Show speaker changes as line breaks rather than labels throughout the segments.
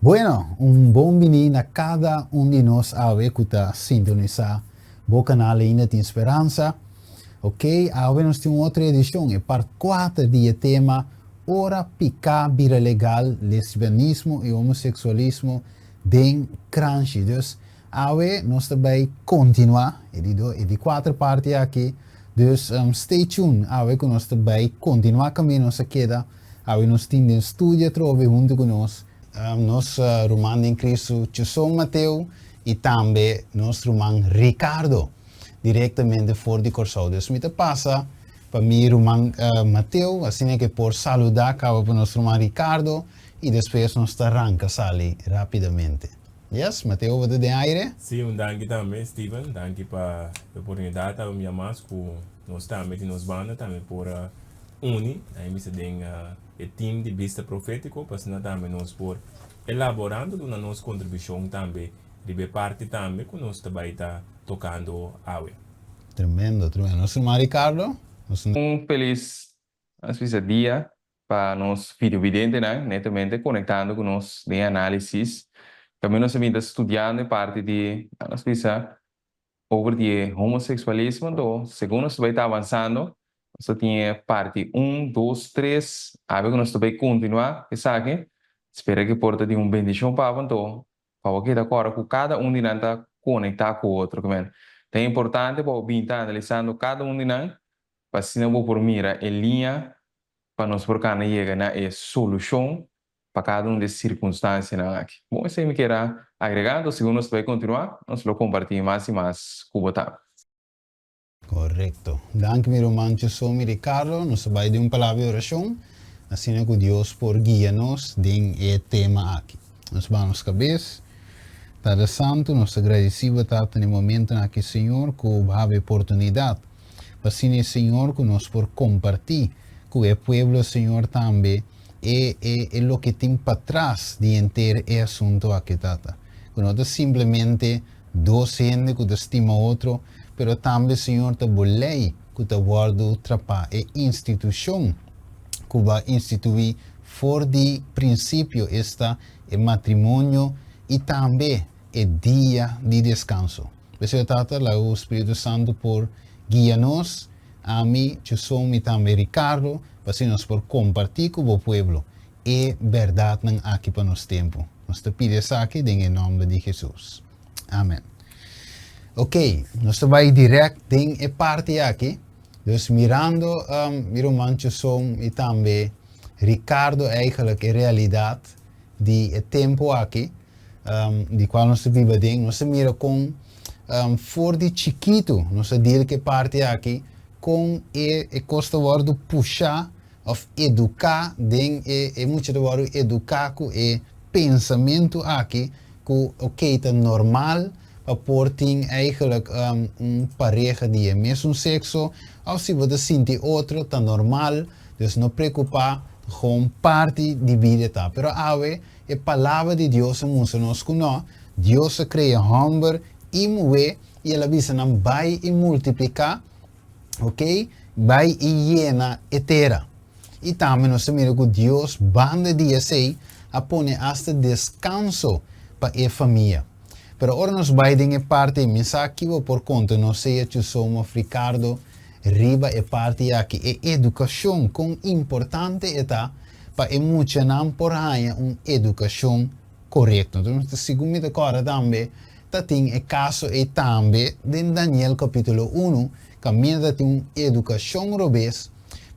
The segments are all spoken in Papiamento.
Bueno, un bon bini na kada un di nos awe ku ta sintonisá bo kanal Ainda Tin Speransa. Ok, awe nos tin un otro edishon, e part 4 di e tema Ora Piká Bira Legal, Lesbianismo i Homoseksualismo den Kranshi. Dus awe nos ta bai kontinuá e di do, e di kuater parti aki. Dus stay tuned awe ku nos ta bai kontinuá kaminda nos a keda. Awe nos tin den studio atrobe huntu ku nos, nos ruman den Cristo Chuson Mateo i tambe nos ruman Ricardo direktamente for di Kòrsou. Dus mi ta pasa pa mi ruman Mateo asina ke por saludá kaba pa nos ruman Ricardo i despues nos ta ranka sali rapidamente. Yes, Mateo bo ta den aire?
Sí, un danki tambe Steven, danki pa e oportunidat awe un bia mas ku nos tambe di nos banda tambe por uni, a misa den e team di Bista Profétiko, pa asina tambe nos por elaborando duna nos kontribushon tambe riba e parti tambe ku nos ta bai ta tokando awe.
Tremendo, tremendo. Nos ruman Ricardo, nos.
Un felis, nos bisa, dia pa nos videovidentenan, netamente konektando ku nos den e análisis. Tambe nos a bin ta studiando e parti di, nos bisa, Over di e homoseksualismo anto, segun nos ta bai ta avansando, nos ta tin e parti un, dos, tres, awe ku nos ta bai kontinuá esaki. Spera ku e por ta di un bendishon pa abo anto, pa bo keda kòrda ku kada un di nan ta konektá ku otro. Kimen ta importante pa bo bin ta analisando kada un di nan, pa asina bo por mira e liña pa nos por kana yega na e solushon pa kada un di e sirkunstansianan aki. Bon, esei mi kier a agregá, anto segun nos ta bai kontinuá, nos lo kompartí mas i mas ku bo ta.
Korekto. Danki mi ruman Chusomi Ricardo. Nos ta bai den un palabra di orashon, asina ku Dios por guia nos den e tema aki. Nos baha nos kabes. Tata Santu, nos ta gradisí bo Tata na e momentonan aki Señor ku bo haba e oportunidat pa asina e Señor ku nos por kompartí ku e pueblo Señor tambe e e e loke tin patras di henter e asunto aki tata. Ku no ta simplemente dos hende ku ta stima otro, pero tambe Señor ta bo lei ku ta wòrdu trapá, e institushon ku bo a instituí for di prinsipio, esta e matrimonio i tambe e dia di deskanso. P'esei Tata, laga bo Spiritu Santu por guia nos, ami, Chuson i tambe Ricardo, pa asina nos por kompartí ku bo pueblo e bèrdatnan aki pa nos tempu. Nos ta pidi esaki den e nòmber di Hesus. Amen. Ok, nos ta bai dirèkt den e parti aki. Dus mirando mi ruman Chuson i tambe Ricardo eigenlijk e realidat di e tempu aki, di cual nos ta biba den, nos ta mira con for di chikitu nos ta deal cu e parti aki, con e e cos ta wordo pusha of educa den e e mucha ta wordo educa cu e pensamentu aki cu ok ta normal pa por tin eigenlijk un pareha di e mesun sexo of si bo ta sinti otro ta normal, dus no preocupa, gewoon parti di bida ta. Pero awe E Palabra di Dios a mustra nos ku nò, Dios a krea hòmber i muhé i el a bisa nan bai i multipliká, oke, bai i yena e tera. I tambe nos ta mira ku Dios banda di esei a pone asta deskanso pa e famia. Pero ora nos bai den e parti ei, mi sa ki bo por konta nos sea Chusomo òf Ricardo riba e parti aki, e edukashon, kon importante e ta pa e muchanan por haña un edukashon korekto. Entonces, segun mi ta kòrda tambe, ta tin e kaso ei tambe den Daniel kapítulo unu, kaminda ta tin un edukashon robes,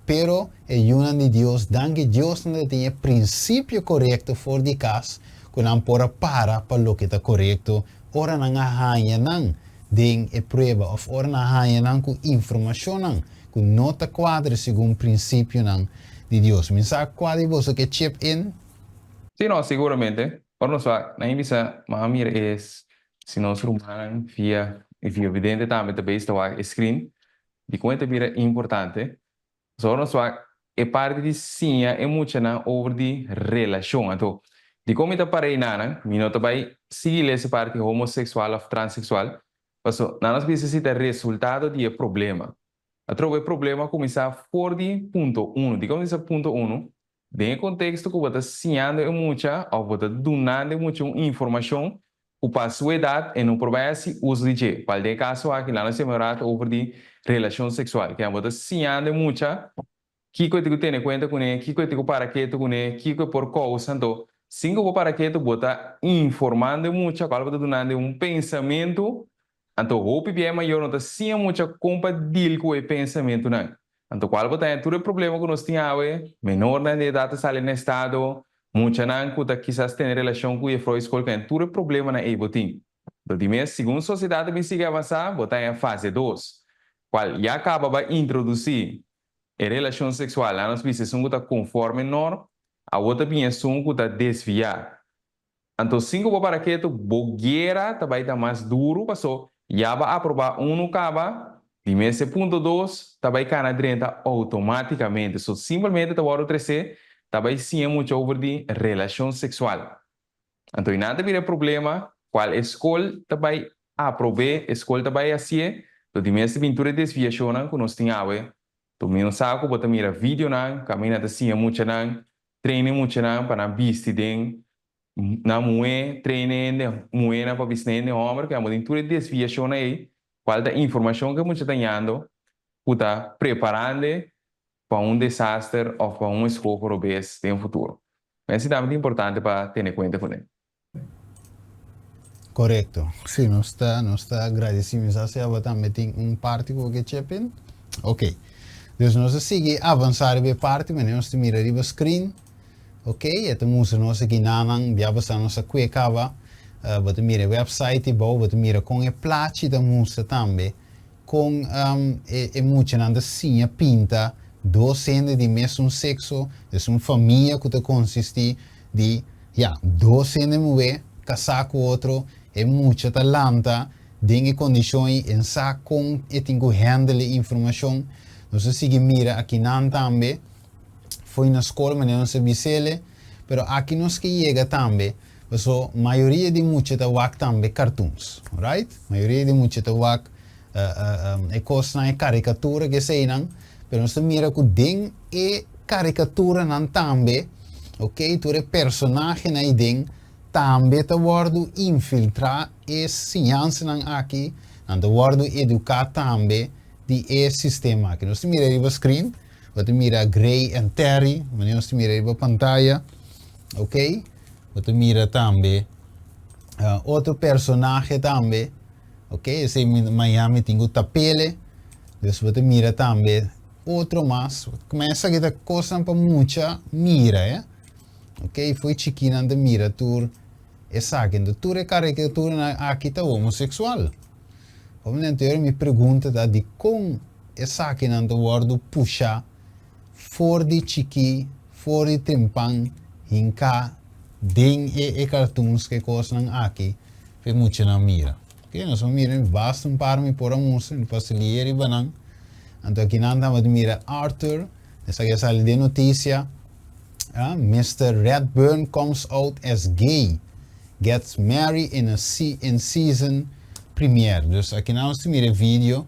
pero e yunan di Dios, danki Dios nan ta tin e prinsipio korekto for di kas ku nan por a para pa loke ta korekto ora nan a haña nan den e prueba òf ora nan a haña nan ku informashonnan ku no ta kuadra segun prinsipionan di Dios. Mi sa kua di boso ke chip in?
Sí, no, siguramente. Ora nos wak, nan bisa, ma a mira e si nos rumannan via e videovidente tambe ta bezig ta wak e screen, dikon e ta bira importante? Pasobra ora nos wak e parti di siña e muchanan over di relashon. Anto, dikon mi ta para einanan? Mi no ta bai sigui lesa e parti homoseksual òf transeksual, pasobra nan nos bisa si ta resultado di e problema. Atrobe e problema a kuminsá for di punto unu. Dikon mi bisa punto unu? Den e konteksto ku bo ta siñando e mucha òf bo ta dunando e mucha un informashon ku pa su edat e no por bai hasi uso di dje. Kual den e kaso aki nan a siña un rato over di relashon seksual. Kian bo ta siñando e mucha kiko e tin ku tene kuenta kuné, kiko e tin ku para ketu kuné, kiko e por kousa. Anto, sin ku bo para ketu bo ta informando e mucha kual bo ta dunando e un pensamentu. Anto hopi bia e mayor no ta siña mucha kon pa deal ku e pensamentunan. Anto kual bo ta haña tur e problema ku nos tin awe, menornan di edat ta sali na estado, muchanan ku ta kisas tene relashon ku jefrou di skol kaña tur e problemanan ei bo tin. Anto di mes, segun sosiedat ta bin sigui avansá, bo ta haña fase dos, kual ya kaba ba introdusí e relashon seksual, laga nos bisa esun ku ta konforme norm, awor ta bin esun ku ta desviá. Anto sin ku bo para ketu, bo guera ta bai ta mas duru paso ya bo a aprobá unu kaba, di mes e punto dos ta bai kana drenta outomátikamente. So simpelmente ta wòrdu tresé, ta bai siña mucha over di relashon seksual. Anto i nan ta bira e problema kual e skol ta bai aprob'é, e skol ta bai hasié, anto di mes ta bin tur e desviashonnan ku nos tin awe. Anto mi no sa ku bo ta mira videonan kaminda ta siña muchanan Train e muchanan pa nan bisti den nan muhé, train e hende muhénan pa bisti den hende hòmber, ku amo den tur e desviashonnan ei, kual ta informashon ku e mucha ta yando ku ta preparand'e pa un desaster òf pa un eskoho robes den futuro. Mester tambe ta importante pa tene kuenta kuné.
Korekto. Si, nos ta, nos ta agradesí. Mi sa si abo tambe tin un parti ku bo ke chip in. Ok. Dus nos a sigui avansá riba e parti, manera nos ta mira riba screen. Ok, e ta mustra nos aki nanan, bia basá nos a kue kaba. Bo ta mira e website ei bou, bo ta mira kon e plachi ta mustra tambe kon e e muchanan ta siña pinta dos hende di mesun sekso, dus un famia ku ta konsistí di Ya, dos hende muhé kasá ku otro, e mucha ta lanta den e kondishon ei, e sa kon e tin ku handle e informashon. Nos a sigui mira akinan tambe, fo'i na skol manera nos a bis'ele, pero aki nos ke yega tambe, paso mayoria di mucha ta wak tambe cartoons, right? Mayoria di mucha ta wak e kosnan, e karikatura ku eseinan, pero nos ta mira ku den e karikaturanan tambe, ok, tur e personahenan ei den tambe ta wòrdu infiltrá e siñansanan aki, nan ta wòrdu eduká tambe di e sistema aki. Nos ta mira riba screen, bo ta mira Gray and Terry, manera nos ta mira riba pantaya, ok, bo ta mira tambe otro personahe tambe. Ok, esei mañan mi tin ku tapele. Dus bo ta mira tambe otro mas. Kuma esaki ta kosnan pa mucha mira, eh. Ok, fo'i chikinan ta mira tur esaki. Enton tur e karikaturanan aki ta homoseksual. Obviamente ora mi pregunta ta dikon esakinan ta wòrdu pusha for di chikí, for di trempan hinká den e e cartoons ku e kosnan aki. P'e muchanan mira. Ok, nos a mira mi basta un par mi por a mustra, mi pasa lia riba nan. Anto akinan tabata mira Arthur, esaki a sali den notisia, ah, Mister Ratburn comes out as gay, gets married in a in season premiere. Dus akinan nos ta mira e video,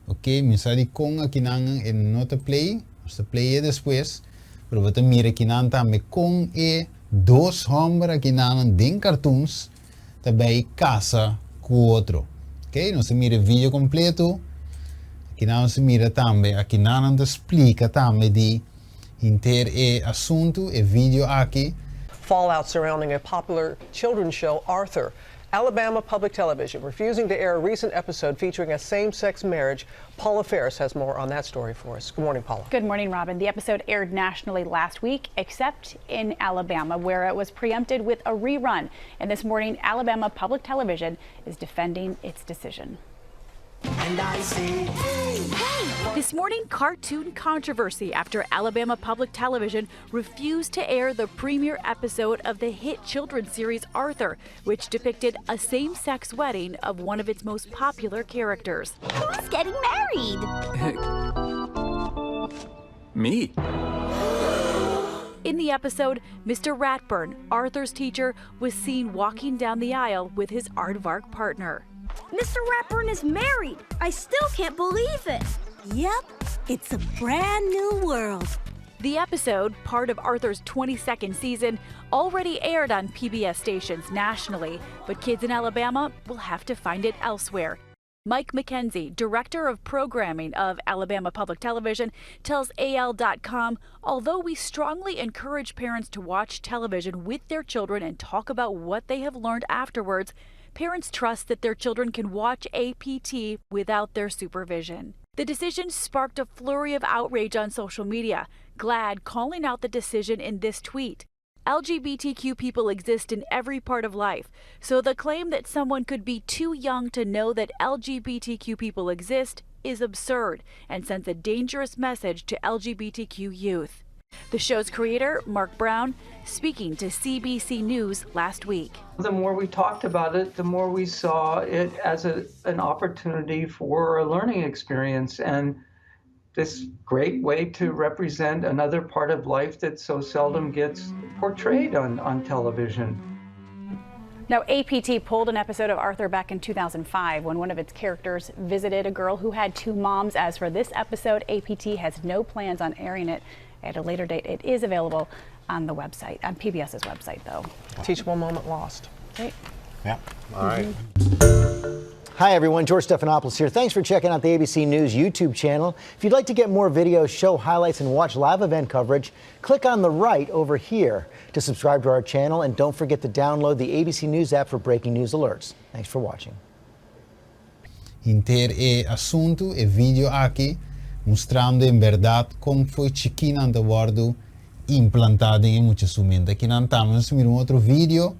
ok, mi sa dikon akinan e no ta play, nos ta play e despues, pero bo ta mira akinan tambe kon e dos hòmber akinan den cartoons ta bay casa cu otro. Ok, nos ta mira e video completo. Akinan nos ta mira tambe, akinan nan ta splica tambe di henter e asunto, e video aki.
Fallout surrounding a popular children's show, Arthur. Alabama Public Television refusing to air a recent episode featuring a same-sex marriage. Paula Ferris has more on that story for us. Good morning, Paula.
Good morning, Robin. The episode aired nationally last week, except in Alabama, where it was preempted with a rerun. And this morning, Alabama Public Television is defending its decision.
And I say, hey, hey!
This morning, cartoon controversy after Alabama Public Television refused to air the premiere episode of the hit children's series Arthur, which depicted a same sex wedding of one of its most popular characters.
Who's getting married?
Me.
In the episode, Mr. Ratburn, Arthur's teacher, was seen walking down the aisle with his aardvark partner.
Mr. Ratburn is married. I still can't believe it.
Yep, it's a brand new world.
The episode, part of Arthur's 22nd season, already aired on PBS stations nationally, but kids in Alabama will have to find it elsewhere. Mike McKenzie, director of programming of Alabama Public Television, tells AL.com although we strongly encourage parents to watch television with their children and talk about what they have learned afterwards, parents trust that their children can watch APT without their supervision. The decision sparked a flurry of outrage on social media. GLAAD calling out the decision in this tweet. LGBTQ people exist in every part of life, so the claim that someone could be too young to know that LGBTQ people exist is absurd and sends a dangerous message to LGBTQ youth. The show's creator, Mark Brown, speaking to CBC News last week.
The more we talked about it, the more we saw it as a, an opportunity for a learning experience and this great way to represent another part of life that so seldom gets portrayed on, on television.
Now, APT pulled an episode of Arthur back in 2005 when one of its characters visited a girl who had two moms. As for this episode, APT has no plans on airing it at a later date. It is available on the website, on PBS's website, though.
Teachable moment lost.
Right.
Yeah. All right.
Hi, everyone. George Stephanopoulos here. Thanks for checking out the ABC News YouTube channel. If you'd like to get more videos, show highlights, and watch live event coverage, click on the right over here to subscribe to our channel. And don't forget to download the ABC News app for breaking news alerts. Thanks for watching.
Henter e asuntu, e video aki, mustrando en bèrdat kon fo'i chikí nan ta wòrdu implantá den e mucha su mente. Aki nan tambe nos ta mira un otro video.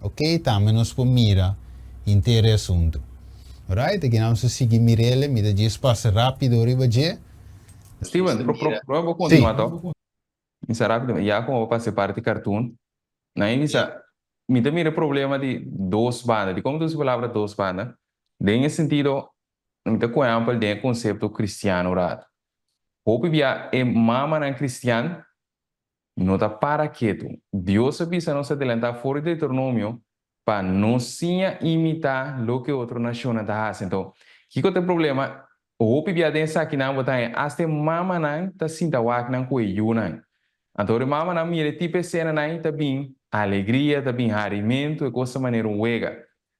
Ok, tambe nos por mira henter e asuntu. Alright, aki nan nos ta sigui mir'el, mi ta djis pasa rápido riba dje.
Steven, pro pro prome bo continua to. Mi sa rápido, ya como bo pasa e parti cartoon, nan e bisa, mi ta mira e problema di dos banda. Dikon mi ta usa e palabra dos banda? Den e sentido, mi ta ku ehèmpel den e konsepto kristiano rato. Hopi bia e mamanan kristian no ta para ketu. Dios a bisa nos adelantá for di Deuteronomio pa no siña imitá loke otro nashonnan ta hasi. Anto, kiko ta e problema? Hopi bia den esakinan bo ta haña asta e mamanan ta sinta wak nan ku e yunan. Anto ora e mamanan mira e tipo esenanan ei ta bin alegria, ta bin harimentu, e kos ta manera un wega.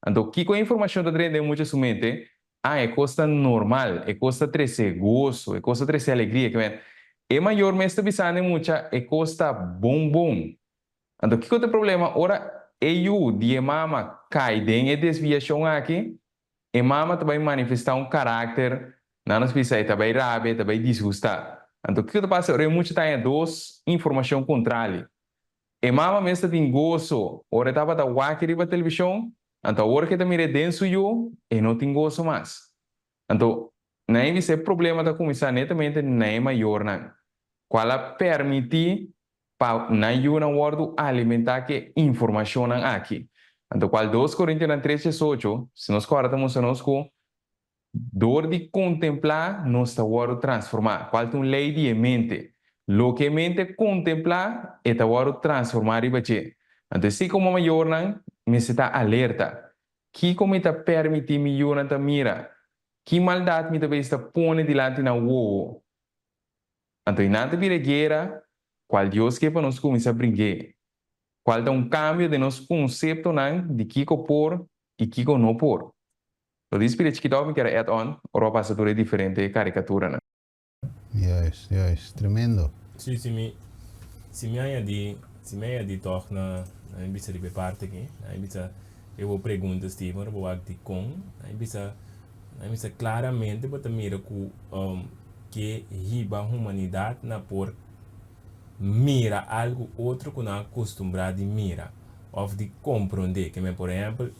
Anto kiko e informashon ta drenta den mucha su mente? Ah, e kos ta normal, e kos ta trese goso, e kos ta trese alegria. Ke men, e mayor mes ta bisando e mucha e kos ta bon bon. Anto kiko ta e problema? Ora e yu di e mama kai den e desviashon aki, e mama ta bai manifestá un karakter, nan nos bisa e ta bai rabia, e ta bai disgustá. Anto kiko ta pasa ora e mucha ta haña dos informashon kontrali? E mama mes ta tin goso ora e tabata wak riba televishon, anto awor ku e ta mir'é den su yu, e no tin goso mas. Anto, nan e bisa e problema ta kuminsá netamente na e mayornan, kual a permití pa nan yunan wòrdu alimentá ku e informashonnan aki. Anto kual dos Korintionan tres diesocho, si nos kòrda ta mustra nos ku Dor di kontemplá nos ta wòrdu transformá. Kual ta un lei di e mente? Loke e mente kontemplá, e ta wòrdu transformá riba dje. Anto esei komo mayornan mester ta alerta. Kiko mi ta permití mi yunan ta mira? Ki maldat mi ta bes ta pone dilanti nan wowo? Anto i nan ta bira e guera kual Dios ke pa nos kuminsá bring'é, kual ta un kambio den nos konseptonan di kiko por i kiko no por. Lo di spiri chikito mi kier a add on ora bo pasa tur e diferente karikaturanan.
Juist, juist. Tremendo.
Sí, si mi, si mi añadí, si mi añadí tòg na, na mi bisa riba e parti aki, na mi bisa riba bo pregunta Steven, ora bo wak dikon, na mi bisa, na mi bisa klaramente bo ta mira ku ke hiba humanidat na por mira algu otro ku nan a kustumbrá di mira òf di komprondé. Ke men por ehèmpel,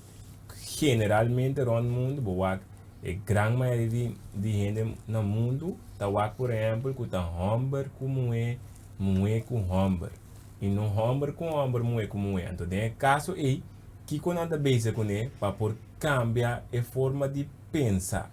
Generalmente rond mundu bo wak e gran mayoria di di hende na mundu ta wak por ehempel ku ta homber ku muhé, muhé ku homber i no homber ku homber, muhé ku muhé. Anto den e kaso ei kiko nan ta bezig kuné pa por kambia e forma di pensa.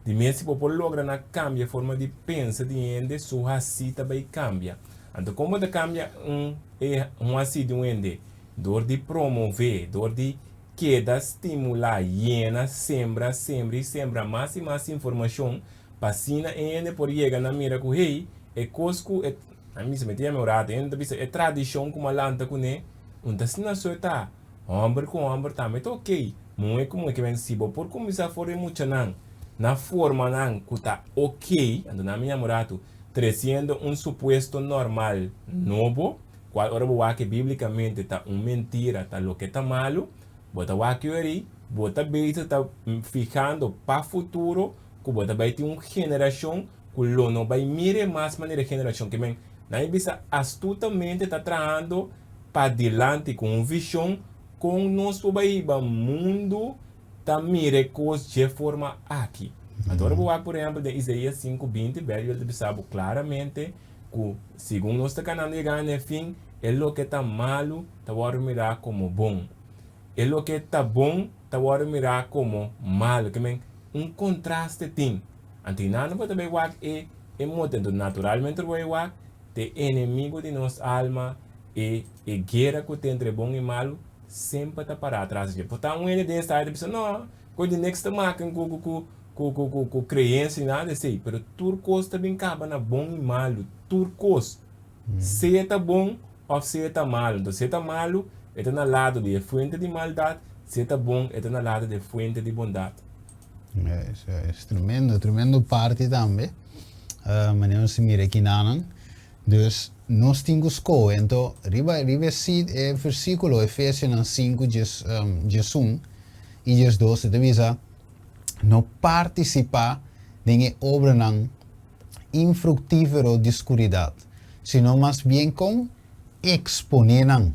Di mes si bo por logra na kambia e forma di pensa di hende su hasí ta bai kambia. Anto kon bo ta kambia un e un hasí di un hende? Dor di promové, dor di keda stimulá, yena, sembra, sembra i sembra mas i mas informashon pa asina e hende por yega na mira ku hey, e kos ku e, a mi ta yama un rato, e hende ta bisa e tradishon ku mi a lanta kuné, un ta asina so e ta. Hòmber ku hòmber tambe ta okey, muhé ku muhé. Kimen si bo por kuminsá for di muchanan na formanan ku ta okey, anto nan mi yama un rato, tresiendo un supuesto normal nobo. Cual ora bo wak biblicamente ta un mentira, ta loke ta malo, bo ta wak yori, bo ta bezig ta fijando pa futuro cu bo ta bay tin un generacion cu lo no bay mire mas manera e generacion ke men. Nan e bisa astutamente ta trahando pa dilanti cu un vision con nos por bay hiba mundo ta mira e kos dje forma aki. Anto ora bo wak por ehèmpel den Isaías sinku binti, Beibel ta bisa bo klaramente ku segun nos ta kanando yegando na e fin, e loke ta malu ta wòrdu mirá komo bon, e loke ta bon ta wòrdu mirá komo malu. Ke men un kontraste tin. Anto i nan bo ta bai wak e e mote. Anto naturalmente bo bai wak te enemigo di nos alma, e e guera ku ta entre bon i malu, Semper ta pará atras di dje. Por ta un hende den estadio ta bisa, No, koe di niks ta maken ku ku ku ku ku ku kreensia ni nada di esei. Pero tur kos ta bin kaba na bon i malu. Tur kos. Sea ta bon òf sea ta malu. Enton si e ta malu, e ta na lado di e fuente di maldat, si e ta bon, e ta na lado di e fuente di bondat.
Es, es tremendo, tremendo parti tambe. Manera nos ta mira kinanan. Dus, nos tin ku skohe. Anto, riba riba e sit e versíkulo Efesionan sinku djes djesun i djesdos e ta bisa, No partisipá den e obranan infruktífero di skuridat, sino mas bien kon eksponé nan.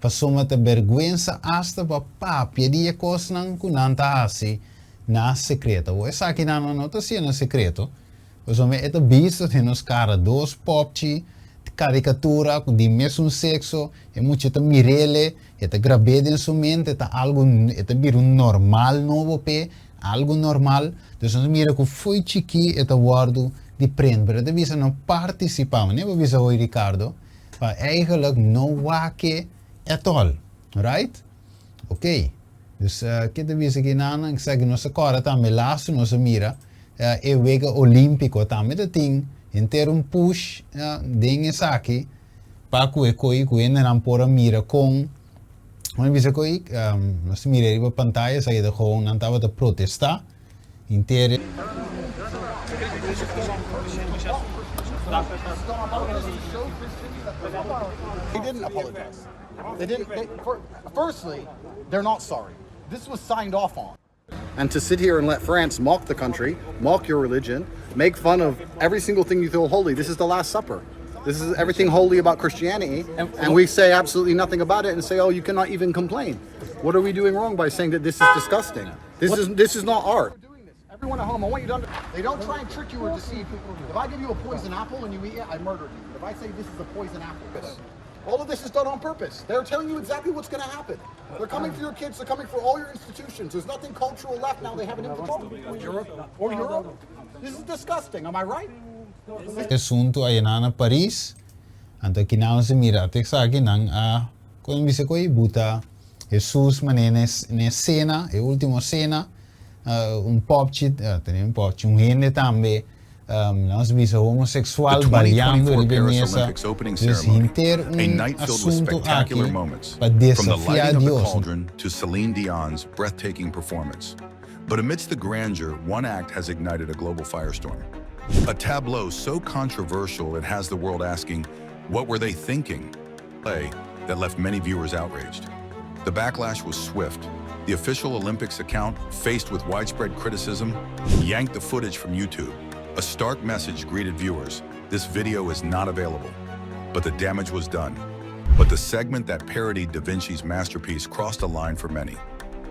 Pasobra ta bèrgwensa asta pa papia di e kosnan ku nan ta hasi na sekreto. Awor esakinan nan no ta hasié na sekreto, pasobra e ta bisto den nos kara dos pòpchi karikatura ku di mesun sekso, e mucha ta mir'el, e ta grab'é den su mente, ta algu, e ta bira un normal nobo p'e, algu normal. Dus nos mira ku fo'i chikí e ta wòrdu di prent, pero e ta bisa no partisipá. Manera bo bisa hoy Ricardo, Pa eigenlijk no wak e at all. Right? Ok. Dus ke ta bisa ki nan, esaki nos a kòrda tambe lastu nos a mira e wega olímpiko tambe ta tin henter un push den esaki pa ku e koi ku hendenan por a mira kon nos bisa koi nos ta mira riba pantaya esaki ta gewoon nan tabata protestá henter
They didn't apologize. They didn't. They, firstly, they're not sorry. This was signed off on. And to sit here and let France mock the country, mock your religion, make fun of every single thing you feel holy. This is the Last Supper. This is everything holy about Christianity, and we say absolutely nothing about it and say, oh, you cannot even complain. What are we doing wrong by saying that this is disgusting? This is this is not art. Everyone at home, I want you to understand. They don't try and trick you or deceive you. If I give you a poison apple and you eat it, I murdered you. But if I say this is a poison apple, all of this is done on purpose. They're telling you exactly what's going to happen. They're coming for your kids. They're coming for all your institutions. There's nothing cultural left now. They haven't infiltrated. Europe or Europe. This is disgusting. Am I right?
Asuntu a yena na Paris, anto kinan nos a mira te esaki nan a kon bisa ku ei buta Hesus manera na e sena, e ultimo sena, un popchi, tene un popchi, un hende tambe nos bisa
The
homosexual baliando
2024
riba e
Paris
mesa.
Olympics opening
Dus
ceremony,
henter
a
un
night filled with
asuntu aki
spectacular moments,
pa
from the
desafiá
lighting of the
Dios.
cauldron to Celine Dion's breathtaking performance. But amidst the grandeur, one act has ignited a global firestorm. A tableau so controversial it has the world asking, what were they thinking? Play that left many viewers outraged. The backlash was swift. The official Olympics account, faced with widespread criticism, yanked the footage from YouTube. A stark message greeted viewers this video is not available. But the damage was done. But the segment that parodied Da Vinci's masterpiece crossed a line for many.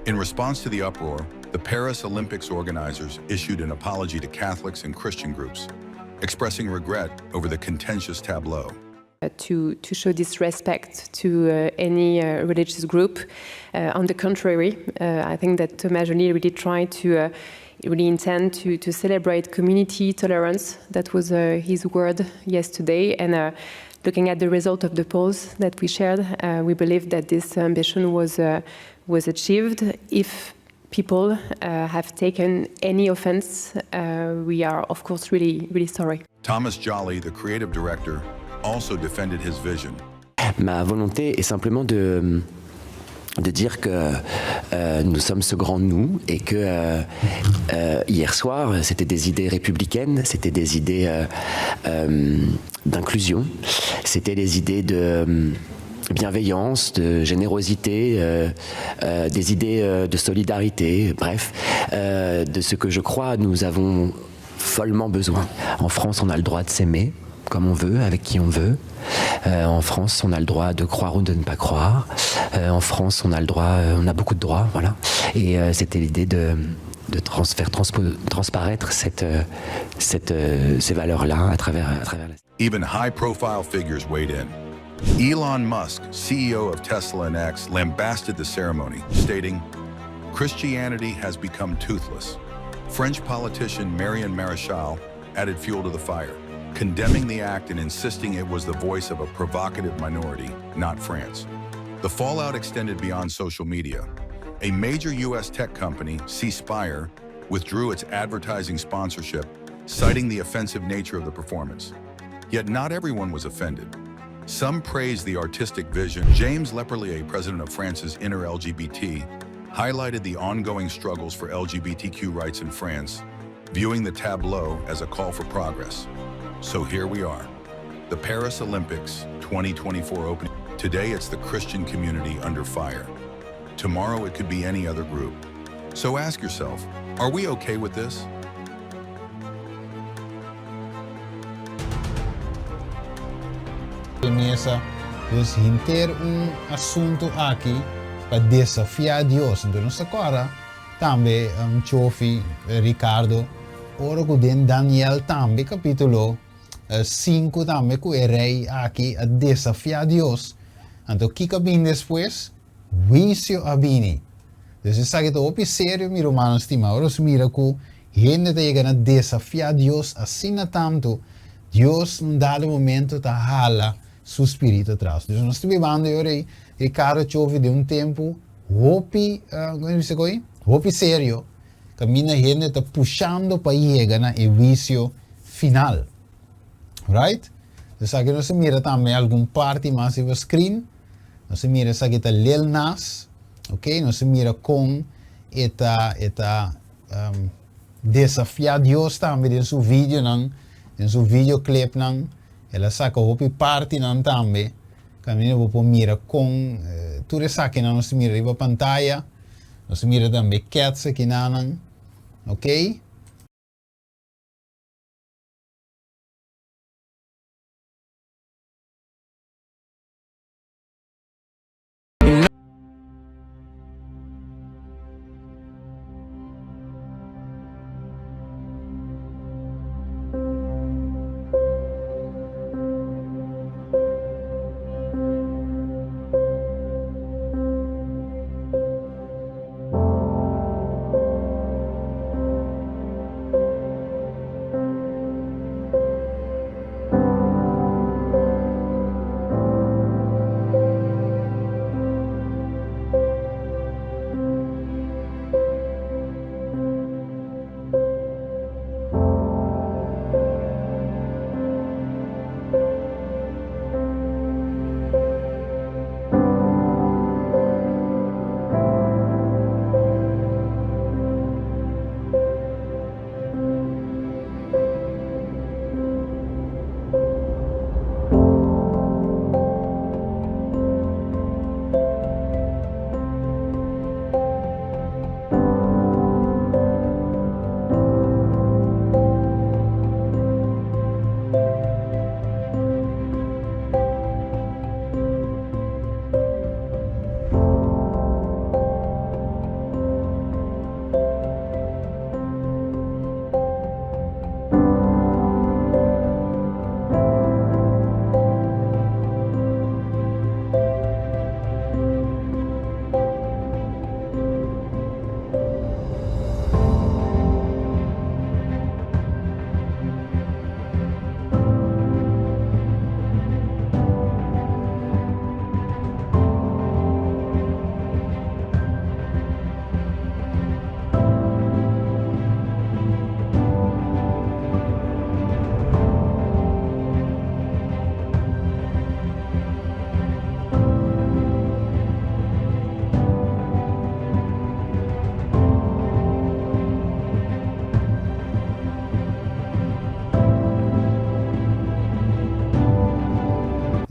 In response to the uproar, the Paris Olympics organizers issued an apology to Catholics and Christian groups, expressing regret over the contentious tableau.
To, to show disrespect to uh, any uh, religious group. Uh, on the contrary, I think that Thomas Joly really tried to really intend to, to celebrate community tolerance. That was uh, his word yesterday. And uh, looking at the result of the polls that we shared, uh, we believe that this ambition was, was achieved. If people have taken any offense, we are, of course, really, really sorry.
Thomas Jolly, the creative director, also defended his vision.
Ma volonté est simplement de de dire que euh, nous sommes ce grand nous et que euh, euh, hier soir, c'était des idées républicaines, c'était des idées euh, euh, d'inclusion, c'était des idées de bienveillance, de générosité, euh, euh, des idées euh, de solidarité, bref, euh, de ce que je crois nous avons follement besoin. En France, on a le droit de s'aimer comme on veut, avec qui on veut. Euh, en France, on a le droit de croire ou de ne pas croire. Euh, en France, on a le droit, euh, on a beaucoup de droits, voilà. Et euh, c'était l'idée de de trans faire transparaître cette, euh, cette, euh, ces valeurs-là à travers, à travers la...
Even high-profile figures weighed in. Elon Musk, CEO of Tesla and X, lambasted the ceremony, stating, Christianity has become toothless. French politician Marion Maréchal added fuel to the fire, condemning the act and insisting it was the voice of a provocative minority, not France. The fallout extended beyond social media. A major U.S. tech company, C Spire, withdrew its advertising sponsorship, citing the offensive nature of the performance. Yet not everyone was offended. Some praised the artistic vision. James Leperlier, president of France's Inter-LGBT, highlighted the ongoing struggles for LGBTQ rights in France, viewing the tableau as a call for progress. So here we are, the Paris Olympics 2024 opening. Today it's the Christian community under fire. Tomorrow it could be any other group. So ask yourself, are we okay with this?
E mesa. Dus henter un asuntu aki pa desafiá Dios. Anto nos ta kòrda tambe Chofi, Ricardo, ora ku den Daniel tambe kapítulo 5 tambe ku e rei aki a desafiá Dios. Anto kiko a bini despues? Huisio a bini. Dus esaki ta hopi serio, mi rumannan stimá. Ora nos mira ku hende ta yega na desafiá Dios asina tantu, Dios un dado momento ta hala su spiritu atras. Dus nos ta bibando e ora ei, Ricardo Chovi, den un tempu hopi, kon e bisa koe? Hopi serio, kaminda hende ta pushando pa yega na e huisio final. Right? Esaki nos ta mira tambe algun parti mas riba screen. Nos a mira esaki ta Lil Nas, ok, nos a mira kon e ta e ta desafia Dios tambe den su videonan, den su videoclipnan, el a saka hopi partinan tambe, kaminda bo por mira kon tur esakinan nos ta mira riba pantaya, nos a mira tambe Cats akinanan, ok.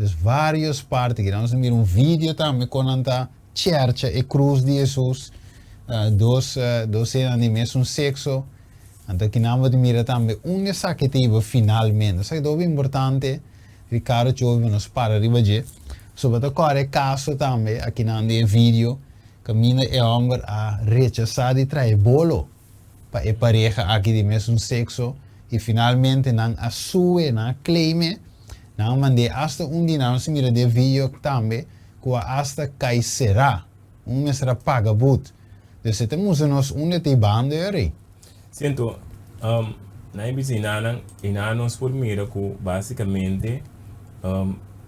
Dus varios parti. Nos a mira un video tambe kon nan ta Chercha e krus di Hesus, dos dos hendenan di mesun sekso. Anto kinan bo ta mira tambe unda esaki ta hiba finalmente. Esaki ta hopi importante, Ricardo Chobi, pa nos para riba dje. So bo ta kòrda e kaso tambe akinan den e video kaminda e hòmber a rechasá di traha e bolo pa e pareha aki di mesun sekso i finalmente nan a sue, nan a claim e, nan a mand'é asta un di nan, nos a mira den e video tambe, ku a asta kai será, un mester a paga but. Dus e ta mustra nos unda ta e banda e rei.
Siento, na e bisinanan i na nos por mira ku basikamente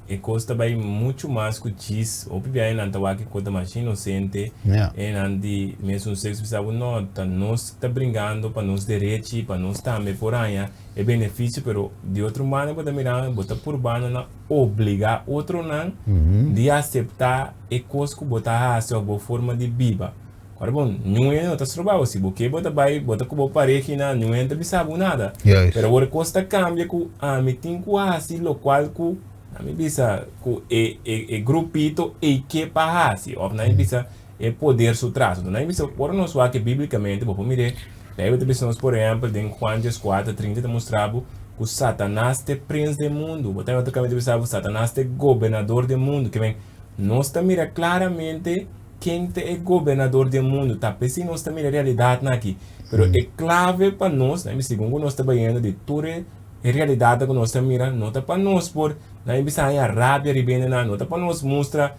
e kos ta bai muchu mas ku djis. Hopi biaha nan ta wak e kos ta masha inosente, e nan di mesun sekso bisa bo no, ta nos ta bringando pa nos derechi, pa nos tambe por haña e benefisio, pero di otro banda bo ta mirando bo ta purbando na obligá otronan di aseptá e kos ku bo ta hasi òf bo forma di biba. Ora bon, niun hende no ta stroba bo. Si bo ke bo ta bai, bo ta ku bo parehina, niun hende ta bisa bo nada. Pero awor e kos ta kambia ku ami tin ku hasi lokual ku nan mi bisa ku e e grupito ei ke pa hasi òf nan mi bisa e poder su tras. Nan mi bisa ora nos wak biblikamente bo por mir'é, Beibel ta bisa nos por ehèmpel den Juan 14, 30 ta mustra bo. ku Satanas ta e prins den mundu. Bo ta mira otro kaminda ta bisa bo Satanas ta e gobernador den mundu. Ke men, nos ta mira klaramente ken ta e gobernador den mundu. Ta p'esei nos ta mira e realidatnan aki. Pero e klave pa nos, na mi segun ku nos ta bayendo di tur e realidatnan ku nos ta mira, no ta pa nos por, na mi bisa haña rabia riba hendenan, no ta pa nos mustra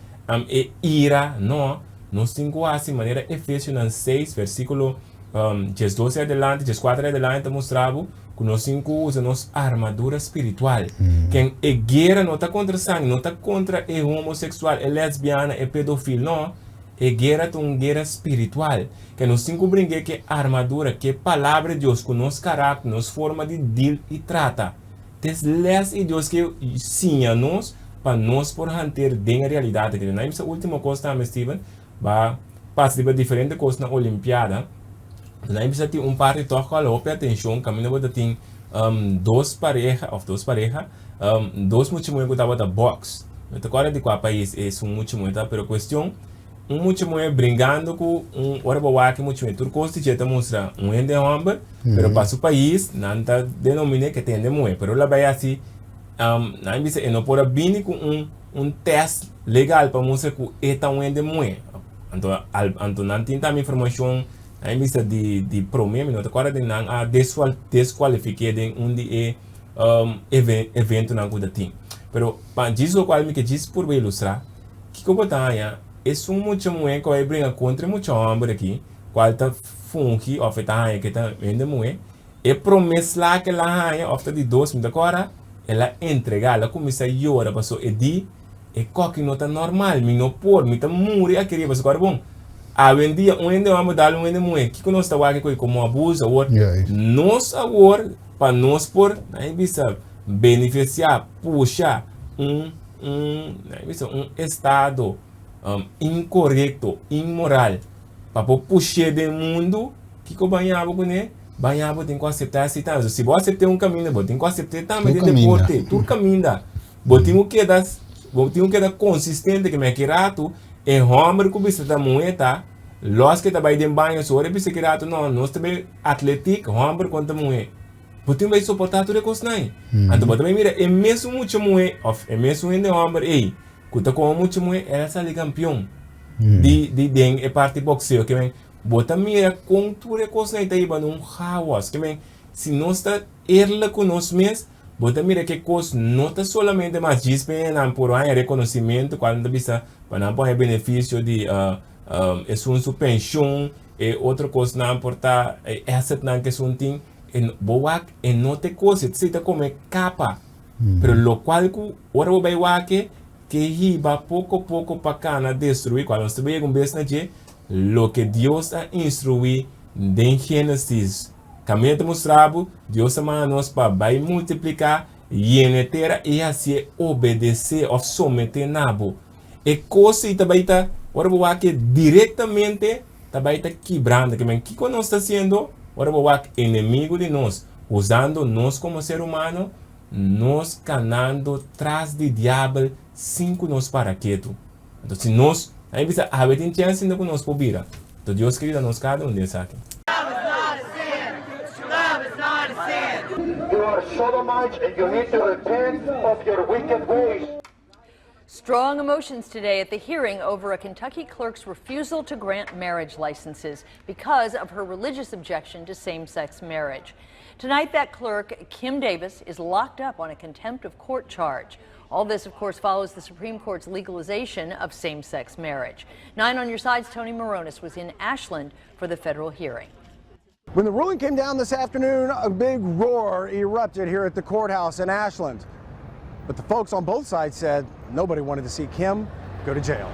e ira, no. Nos tin ku hasi manera Efesionan seis versíkulo 12 adelante, 14 adelante ta mustra bo ku nos tin ku usa nos armadura spiritual. Ken e guera no ta kontra sangre, no ta kontra e homoseksual, e lesbiana, e pedofil, no. E guera ta un guera spiritual. Ke nos tin ku bring'é ku e armadura, ku e Palabra di Dios, ku nos karakter, nos forma di deal i trata. Ta es les i Dios ke siña nos pa nos por hanter den e realidat aki. Na e ultimo kos tambe, Steven, Ba pasa riba diferente kos na Olimpiada. Nan bisa tin un parti tòg ku a hopi atenshon kaminda bo ta tin dos pareha òf dos pareha, dos mucha muhé ku tabata bòks. Mi ta kòrda di kua pais esun mucha muhé ta, pero kuestion un mucha muhé bringando ku un ora bo wak e mucha muhé tur kos di dje ta mustra un hende hòmber, pero pa su pais nan ta denomin'é ke ta hende muhé. Pero lo a bai hasi nan bisa e no por a bini ku un. Un test legal pa mustra ku e ta un hende muhé. Anto al anto nan tin tambe informashon nan a bisa di di promé mi no ta kòrda den nan a deskualifik'é den un di e eventonan ku ta tin. Pero pa djis lokual mi ke djis purba ilustrá kiko bo ta haña esun mucha muhé ku a bringa kontra e mucha hòmber aki kual ta fungi òf e ta haña ku e ta hende muhé e promé sla ku el a haña òf ta di dos mi ta kòrda El a entregá, el a kuminsá yora pasobra e di, E kòki no ta normal, mi no por, mi ta muri aki riba. Pasobra bon, awendia un hende hòmber dal un hende muhé, kiko nos ta wak koe komo abuso? Awor, nos awor, pa nos por, nan e bisa, benefisiá, pusha un, un, nan e bisa, un estado inkorekto, inmoral, pa por push'é den mundu, kiko baña bo kuné? Baña bo tin ku aseptá esei tambe. Si bo asept'é un kaminda, bo tin ku asept'é tambe den deporte. Tur kaminda. Bo tin ku keda, bo tin ku keda konsistente ke meki ratu e hòmber ku bisa ta muhé ta lòs ke ta bai den baño su ora e bisa ki ratu no, nos ta bai atletik, hòmber kontra muhé. Bo tin ku bai soportá tur e kosnan ei. Anto bo ta bai mira e mesun mucha muhé òf e mesun hende hòmber ei ku ta komo mucha muhé, el a sali kampion di di den e parti bokseo. Ke men Bo ta mira kon tur e kosnan ei ta hiba na un chaos. Ke men, si nos ta eerlijk ku nos mes, bo ta mira ke kos no ta solamente mas djis pa nan por haña rekonosimentu, kual nan ta bisa pa nan por haña benefisio di esun su penshon, e otro kosnan por ta e assetnan ku esun tin. E bo wak e no ta e kos, esei ta kome kapa. Pero lokual ku ora bo bai wak e, Ke hiba poko poko pa kana destruí, kual nos ta bay un bes na dje, loke Dios a instruí den Génesis. Kaminda ta mustra bo, Dios a manda nos pa bay multipliká, yena e tera i hasié obedesé òf someté na bo. E kos ei ta bay ta, ora bo wak e direktamente ta bay ta kibrando. Ke men kiko nos ta hasiendo ora bo wak enemigu di nos usando nos komo ser humano? Nos kanando tras di diabel sin ku nos para ketu. Anto si nos, a mi bisa, awe tin chèns sinta ku nos por bira. Anto Dios ke yuda nos kada un di esaki.
You are sodomites and you need to repent of your wicked ways.
Strong emotions today at the hearing over a Kentucky clerk's refusal to grant marriage licenses because of her religious objection to same sex marriage. Tonight, that clerk, Kim Davis, is locked up on a contempt of court charge. All this, of course, follows the Supreme Court's legalization of same sex marriage. Nine on your side's Tony Moronis was in Ashland for the federal hearing.
When the ruling came down this afternoon, a big roar erupted here at the courthouse in Ashland. But the folks on both sides said nobody wanted to see Kim go to jail.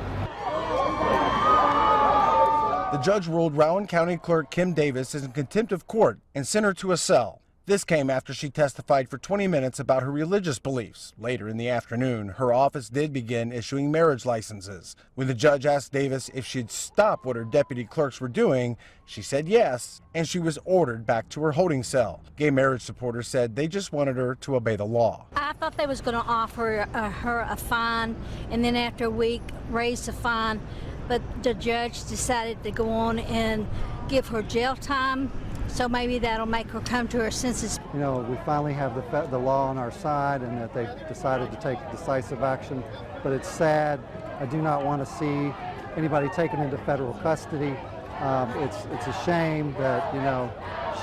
The judge ruled Rowan County Clerk Kim Davis is in contempt of court and sent her to a cell. This came after she testified for 20 minutes about her religious beliefs. Later in the afternoon, her office did begin issuing marriage licenses. When the judge asked Davis if she'd stop what her deputy clerks were doing, she said yes, and she was ordered back to her holding cell. Gay marriage supporters said they just wanted her to obey the law.
I thought they was going to offer uh, her a fine, and then after a week, raise the fine. But the judge decided to go on and give her jail time. So maybe that'll make her come to her senses.
You know, we finally have the, the law on our side and that they've decided to take decisive action. But it's sad. I do not want to see anybody taken into federal custody. Um, it's, it's a shame that, you know,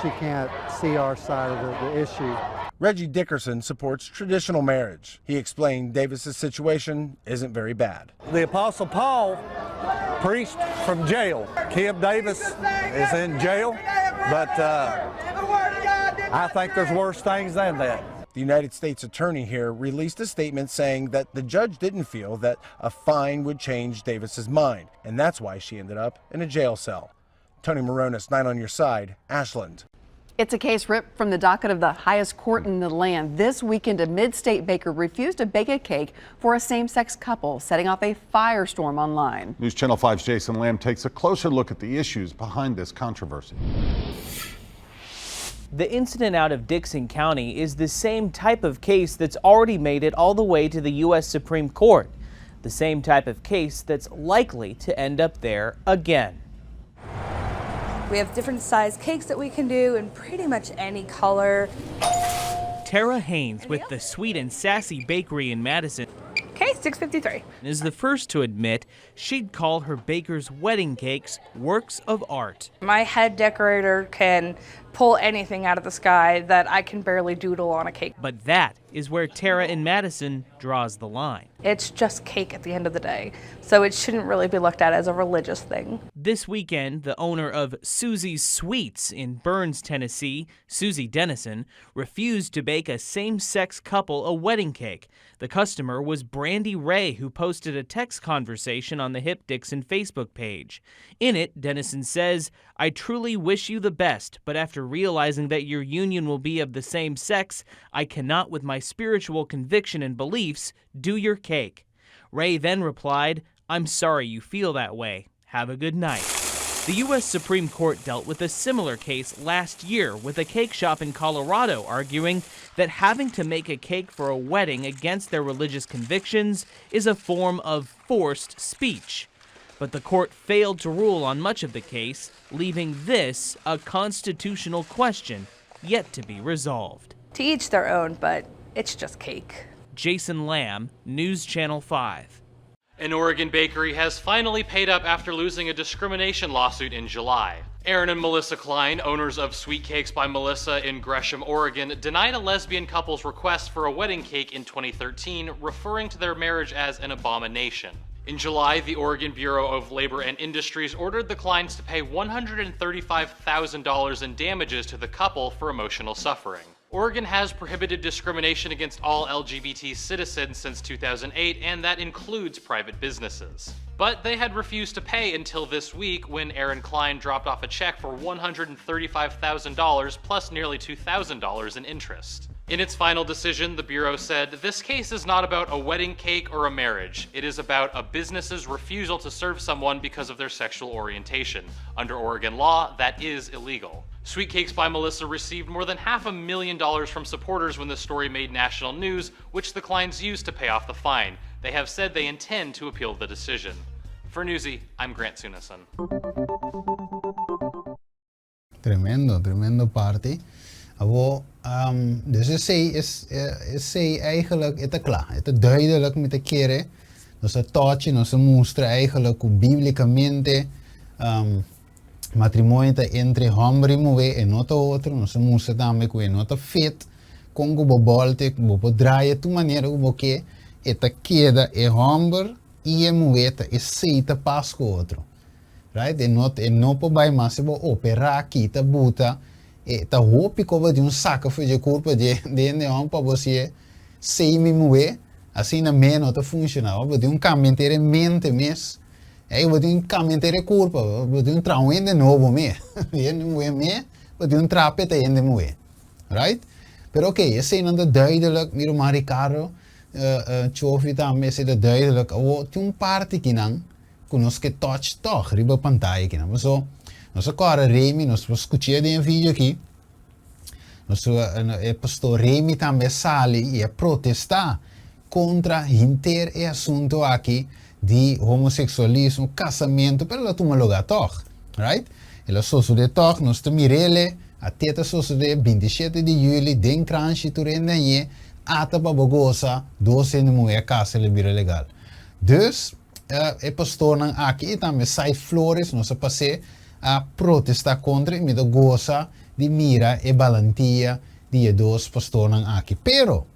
she can't see our side of the, the issue.
Reggie Dickerson supports traditional marriage. He explained Davis's situation isn't very bad.
The Apostle Paul preached from jail. Kim Davis is in jail, but uh, I think there's worse things than that.
The United States attorney here released a statement saying that the judge didn't feel that a fine would change Davis's mind, and that's why she ended up in a jail cell. Tony Moronis, 9 on your side, Ashland.
It's a case ripped from the docket of the highest court in the land. This weekend, a mid-state baker refused to bake a cake for a same-sex couple, setting off a firestorm online.
News Channel 5's Jason Lamb takes a closer look at the issues behind this controversy.
The incident out of Dickson County is the same type of case that's already made it all the way to the U.S. Supreme Court. The same type of case that's likely to end up there again.
We have different size cakes that we can do in pretty much any color.
Tara Haynes with the Sweet and Sassy Bakery in Madison
Okay, 653.
is the first to admit she'd call her baker's wedding cakes works of art.
My head decorator can pull anything out of the sky that I can barely doodle on a cake.
But that is where Tara in Madison draws the line.
It's just cake at the end of the day, so it shouldn't really be looked at as a religious thing.
This weekend, the owner of Susie's Sweets in Burns, Tennessee, Susie Dennison, refused to bake a same sex couple a wedding cake. The customer was Brandy Ray, who posted a text conversation on the Hip Dixon Facebook page. In it, Dennison says, I truly wish you the best, but after realizing that your union will be of the same sex, I cannot, with my spiritual conviction and beliefs, do your cake. Ray then replied, I'm sorry you feel that way. Have a good night. The U.S. Supreme Court dealt with a similar case last year with a cake shop in Colorado arguing that having to make a cake for a wedding against their religious convictions is a form of forced speech. But the court failed to rule on much of the case, leaving this a constitutional question yet to be resolved.
To each their own, but it's just cake.
Jason Lamb, News Channel 5.
An Oregon bakery has finally paid up after losing a discrimination lawsuit in July. Aaron and Melissa Klein, owners of Sweetcakes by Melissa in Gresham, Oregon, denied a lesbian couple's request for a wedding cake in 2013, referring to their marriage as an abomination. In July, the Oregon Bureau of Labor and Industries ordered the Kleins to pay $135,000 in damages to the couple for emotional suffering. Oregon has prohibited discrimination against all LGBT citizens since 2008, and that includes private businesses. But they had refused to pay until this week when Aaron Klein dropped off a check for $135,000 plus nearly $2,000 in interest. In its final decision, the Bureau said this case is not about a wedding cake or a marriage. It is about a business's refusal to serve someone because of their sexual orientation. Under Oregon law, that is illegal. Sweetcakes by Melissa received more than $500,000 from supporters when the story made national news, which the Kleins used to pay off the fine. They have said they intend to appeal the decision. For Newsy, I'm Grant Sunesen.
Tremendo, tremendo parti. Awo, um, dus esei, es, esei eigenlijk, e ta kla. E ta duidelijk mi ta kere. Nos a touch, nos a mustra eigenlijk ku bíblikamente um, matrimonio ta entre hòmber i muhé, e no ta otro. Nos a mustra tambe ku e no ta fit kon ku bo bòlta, bo por draai tur manera ku bo ke, e ta keda e hòmber i e muhé ta esei ta pas ku otro. Right? E no, e no por bai mas si bo operá, kita, buta. E ta hopi ku bo tin un saka for dje kurpa dje hende hòmber pa bo si'e sei mi muhé, asina me no ta funshoná. Bo tin un kambia henter e mente mes. Ei, bo tin un kambia henter e kurpa. Bo tin un traha un hende nobo me. Hende muhé me, bo tin un traha p'e ta hende muhé. Right? Pero oké, eseinan ta duidelijk, mi ruman Ricardo, Chofi tambe, esei ta duidelijk. Awor tin un parti kinan ku nos ke touch tòg riba pantaya kinan. Paso nos a kòrda Remy, nos por skuch'é den e video aki. Nos e pastor Remy tambe a sali i a protestá kontra henter e asuntu aki di homoseksualismo, kasamentu, pero el a tuma lugá tòg. Right? El a sosodé tòg, nos ta mir'é. Ate ta sosodé 27 di yüli den Kranshi tur hende añ'é ata pa bo gosa dos hende muhé a kasa el a bira legal. Dus e pastornan aki i tambe Sai Flores nos a pas'é a protestá kontra i mi ta gosa di mira e balantia di e dos pastornan aki. Pero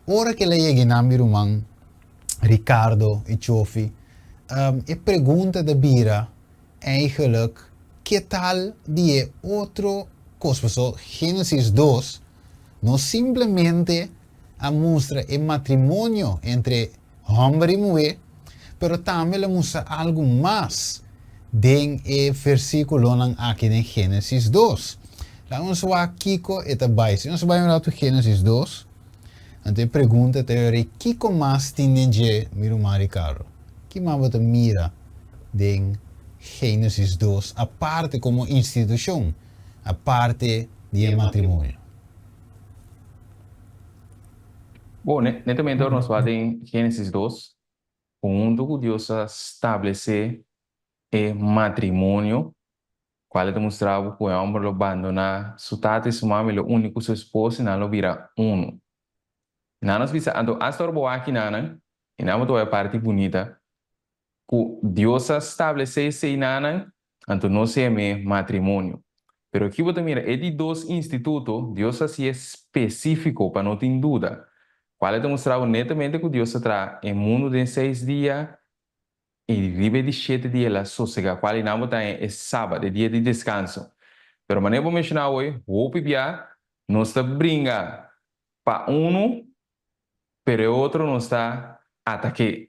ora ku el a yega einan mi ruman Ricardo i Chofi e pregunta ta bira Eigenlijk, ke tal di e otro kos? Paso Génesis dos no simplemente a mustra e matrimonio entre hòmber i muhé, pero tambe el a mustra algu mas den e versíkulonan aki den Génesis dos. Laga nos wak kiko e ta bai. Si nos bai un ratu Génesis dos, anto e pregunta ta yori, kiko mas tin den dje, mi ruman Ricardo? Ki mas bo ta mira den Génesis dos aparte komo institushon, aparte di e matrimonio?
Bon, netamente ora nos wak den Génesis dos, huntu ku Dios a stablesé e matrimonio, kual e ta mustra bo ku e hòmber lo bandoná su tata i su mama i lo uni ku su esposa i nan lo bira unu. Nan nos bisa, anto asta ora bo wak kinanan, i nan bo ta wak e parti bunita, ku Dios a stablesé esei nanan, anto nos yam'é matrimonio. Pero aki bo ta mira e di dos instituto, Dios a hasié spesífiko pa no tin duda, kual e ta mustra bo netamente ku Dios a traha e mundu den seis dia i riba e di shete dia el a sosegá, kual i nan bo ta haña e Sabat, e dia di deskanso. Pero manera bo menshoná awor, hopi bia nos ta bringa pa unu, pero e otro nos ta atak'é.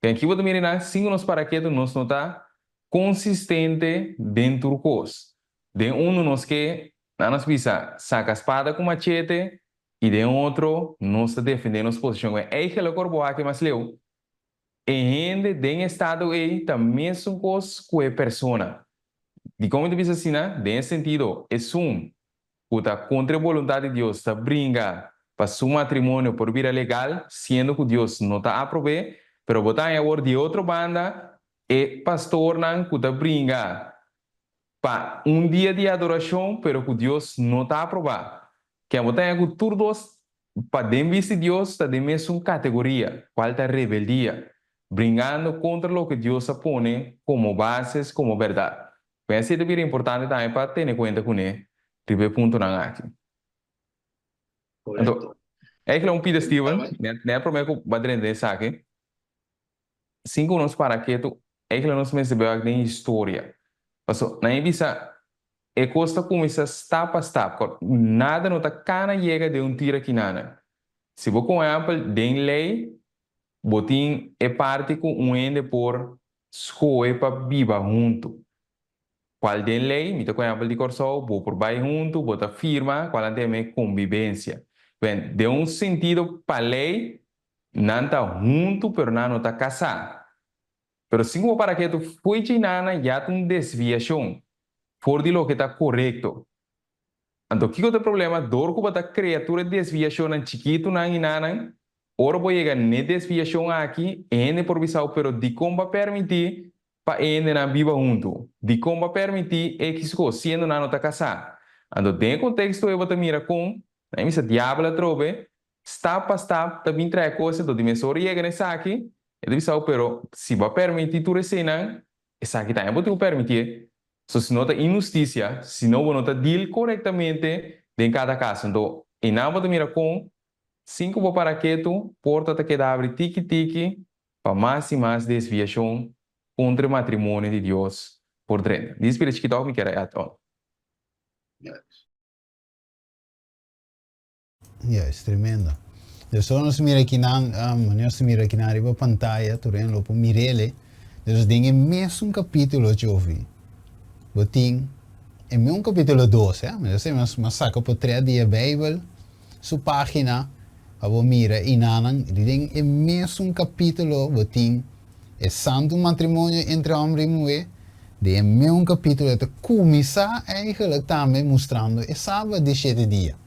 Den aki bo ta mira nan, sin ku nos para ketu nos no ta konsistente den tur kos. Den unu nos ke, nan nos bisa, saka spada ku machete i den otro nos ta defendé nos posishon. Ku eigelijk ora bo wak mas leu, e hende den e estado ei ta mesun kos ku e persona. Dikon mi ta bisa asina? Den e sentido, esun ku ta kontra e boluntat di Dios ta bringa pa su matrimonio por bira legal, siendo ku Dios no ta aprob'é, pero bo ta haña awor di e otro banda e pastornan ku ta bringa pa un dia di adorashon pero ku Dios no ta aprobá. Ken bo ta haña ku tur dos pa den bista di Dios ta den mesun kategoria, kual ta rebeldia, bringando kontra loke Dios a pone komo bases, komo bèrdat. Pues esei ta bira importante tambe pa tene kuenta kuné riba e puntonan aki. Anto, eigenlijk un pida Steven, net promé ku bo a drenta den esaki, sin ku nos para ketu, eigenlijk nos mester bai wak den historia. Paso, nan e bisa, e kos ta kuminsá stap pa stap, nada no ta kana yega den un tira kinana. Si bo kon ehèmpel, den lei, bo tin e parti ku un hende por Skohe pa biba huntu. Kual den lei, mi ta ku ehèmpel di Kòrsou, bo por bai huntu, bo ta firma kual nan ta yama e kombibensia. Ben, den un sentido pa lei nan ta huntu pero nan no ta kasá. Pero sin ku bo para ketu fo'i djinana ya ta un desviashon for di loke ta korekto. Anto kiko ta e problema? Dor ku bo ta krea tur e desviashonnan chikitunan i nanan, ora bo yega n'e desviashon aki, e hende por bisa bo, pero dikon bo a permití pa e hendenan biba huntu? Dikon bo a permití ekis kos, siendo nan no ta kasá? Anto den e konteksto ei bo ta mira kon, nan bisa diabel atrobe, stap pa stap ta bin trae kos, anto di mes ora yega na esaki, e ta bisa bo, pero si bo a permití tur eseinan, esaki tambe bo tin ku permitié. So si no ta inhustisia, si no bo no ta deal korektamente den kada kaso. Anto einan bo ta mira kon sin ku bo para ketu, porta ta keda abri tiki tiki pa mas i mas desviashon kontra e matrimonio di Dios por drenta. Dis pida chikitòk mi kier a add on.
Juist, tremendo. Dus ora nos mira kinan, um, wanneer nos mira kinan riba pantaya, tur hende lo por mirele. Dus den e mesun capítulo, Jovi, bo tin e mesun capítulo 2, eh? Mi ta mas, mas saca portret di e Bijbel, su página, pa bo mira inanan, den e mesun capítulo bo tin e santo matrimonio entre hombre y muher, den e mesun capítulo ta cuminsa eigenlijk tambe mustrando e Sabat di shete dia.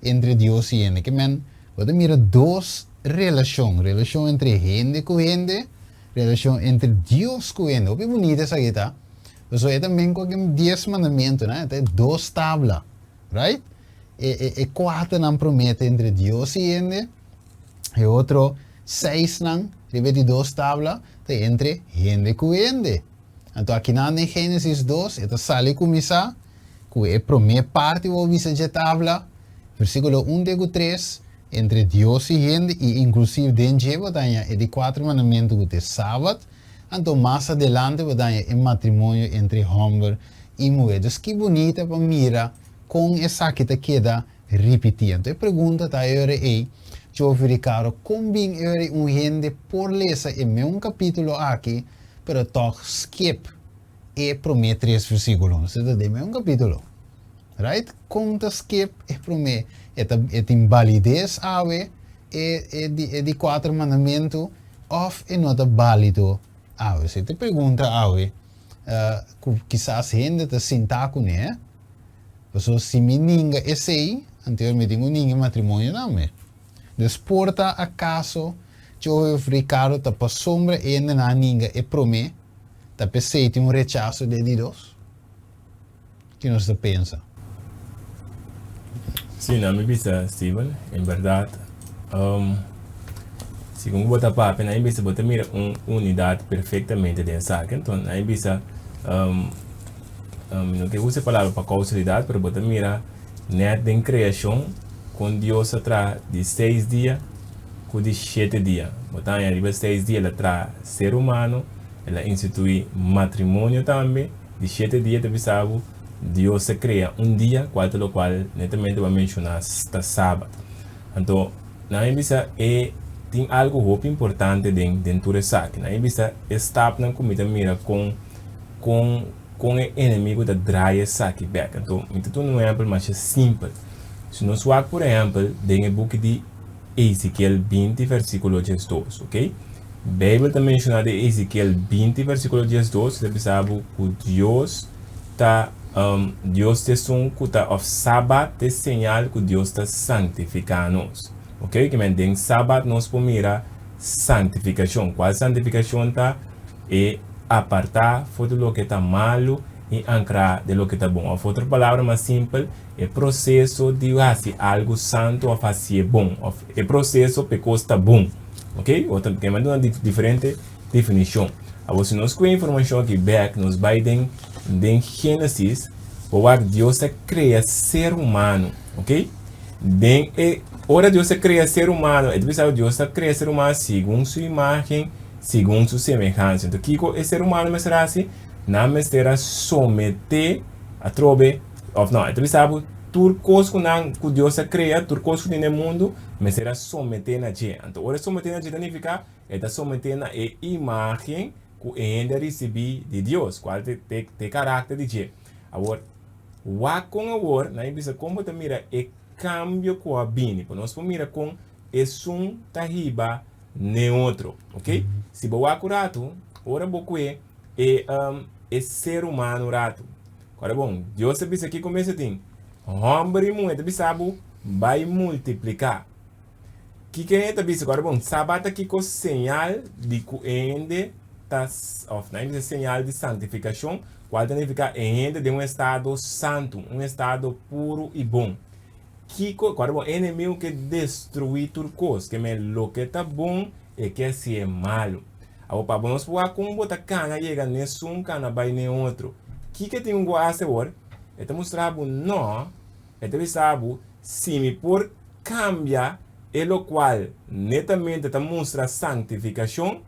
entre Dios i hende. Ke men, bo ta mira dos relashon, relashon entre hende ku hende, relashon entre Dios ku hende. Hopi bunita esaki ta. Pasobra e ta men ku e dies mandamentunan, e ta e dos tabla. Right? E, e, e kuaternan promé ta entre Dios i hende, e otro seisnan riba e di dos tabla ta entre hende ku hende. Anto akinan den Génesis dos e ta sali kuminsá ku e promé parti bo bisa dje tabla, versíkulo un te ku tres, entre Dios i hende i inklusiv den dje bo ta haña e di kuater mandamentu ku ta e Sabat, anto mas adelante bo ta haña e matrimonio entre hòmber i muhé. Dus ki bunita pa mira kon esaki ta keda ripití. Anto e pregunta ta e ora ei, Jovi Ricardo, kon bin e ora ei un hende por lesa e meun kapítulo aki pero tòg skip e promé tres versíkulonan? Esei ta den meun kapítulo. Right? Kon ta skip e promé? E ta e tin balides awe e e di e di kuater mandamentu òf e no ta bálido awe? Esei ta e pregunta awe ku kisas hende ta sintá kuné. Pasobra si mi ninga esei, anto mi tin ku ninga e matrimonio tambe. Dus por ta akaso Joe of Ricardo ta pasobra hende nan a ninga e promé, ta p'esei tin un rechaso den di dos? Ki nos ta pensa?
Sí, na mi bisa, Steven, en berdad, um, segun ku bo ta papia, na mi bisa bo ta mira un unidat perfectamente den esaki. Enton, na mi bisa, um, um, mi no ke usa e palabra pa kausalidat, pero bo ta mira net den kreashon kon Dios a traha di seis dia ku di shete dia. Bo ta haña riba seis dia el a traha ser humano, el a instituí matrimonio tambe. Di shete dia ta bisa bo, Dios a krea un dia, kual ta lokual netamente bo a menshoná ta Sabat. Anto, nan a bisa e tin algu hopi importante den den tur esaki. Nan a bisa e stapnan ku mi ta mira kon kon kon e enemigu ta draai esaki bèk. Anto, mi ta duna un ehèmpel masha simpel. Si nos wak por ehèmpel den e buki di Ezekiel 20 versíkulo 12, ok? Beibel ta menshoná den Ezekiel 20 versíkulo 12, ta bisa bo ku Dios ta um, Dios ta esun ku ta òf Sabat ta e señal ku Dios ta santifiká nos. Ok, ke men den Sabat nos por mira santifikashon. Kual santifikashon ta? E apartá for di loke ta malu i ankrá den loke ta bon. Òf otro palabra mas simpel, E proseso di hasi algu santu òf hasié bon, òf e proseso p'e kos ta bon. Ok? Otro ke manda duna diferente definishon. Awor si nos kue informashon aki bèk, nos bai den den Génesis, bo wak Dios a krea ser humano. Ok? Den e ora Dios a krea ser humano, e ta bisa Dios a krea ser humano segun su imágen, segun su semehansa. Enton kiko e ser humano mester hasi? Nan mester a someté atrobe. Of no, e ta bisa bo tur kos ku nan ku Dios a krea, tur kos ku tin den mundu, mester a someté na dje. Anto ora e someté na dje ta nifiká e ta someté na e imágen ku e hende a risibí di Dios, kual ta ta e karakter di dje. Awor, wak kon awor, nan a bisa kon bo ta mira e kambio ku a bini, pa nos por mira kon esun ta hiba n'e otro. Oke? Si bo wak un ratu, ora bo kue e e ser humano un ratu, Ora bon, Dios a bisa kiko mester tin. Hòmber i muhé ta bisa bo, Bai multipliká. Kiko e ta bisa? Ora bon, Sabat ta kiko señal di ku e hende ta, òf nan bisa señal di santifikashon, kual ta nifiká e hende den un estado santu, un estado puru i bon. Kiko, ora bon, e enemigu ke destruí tur kos, ke men loke ta bon e ke hasié malu. Awor pa bo nos por wak kon bo ta kana yega n'esun kana bai n'e otro. Kiko e tin un guas awor? E ta mustra bo no, e ta bisa bo si mi por kambia e lokual netamente ta mustra sanktifikashon,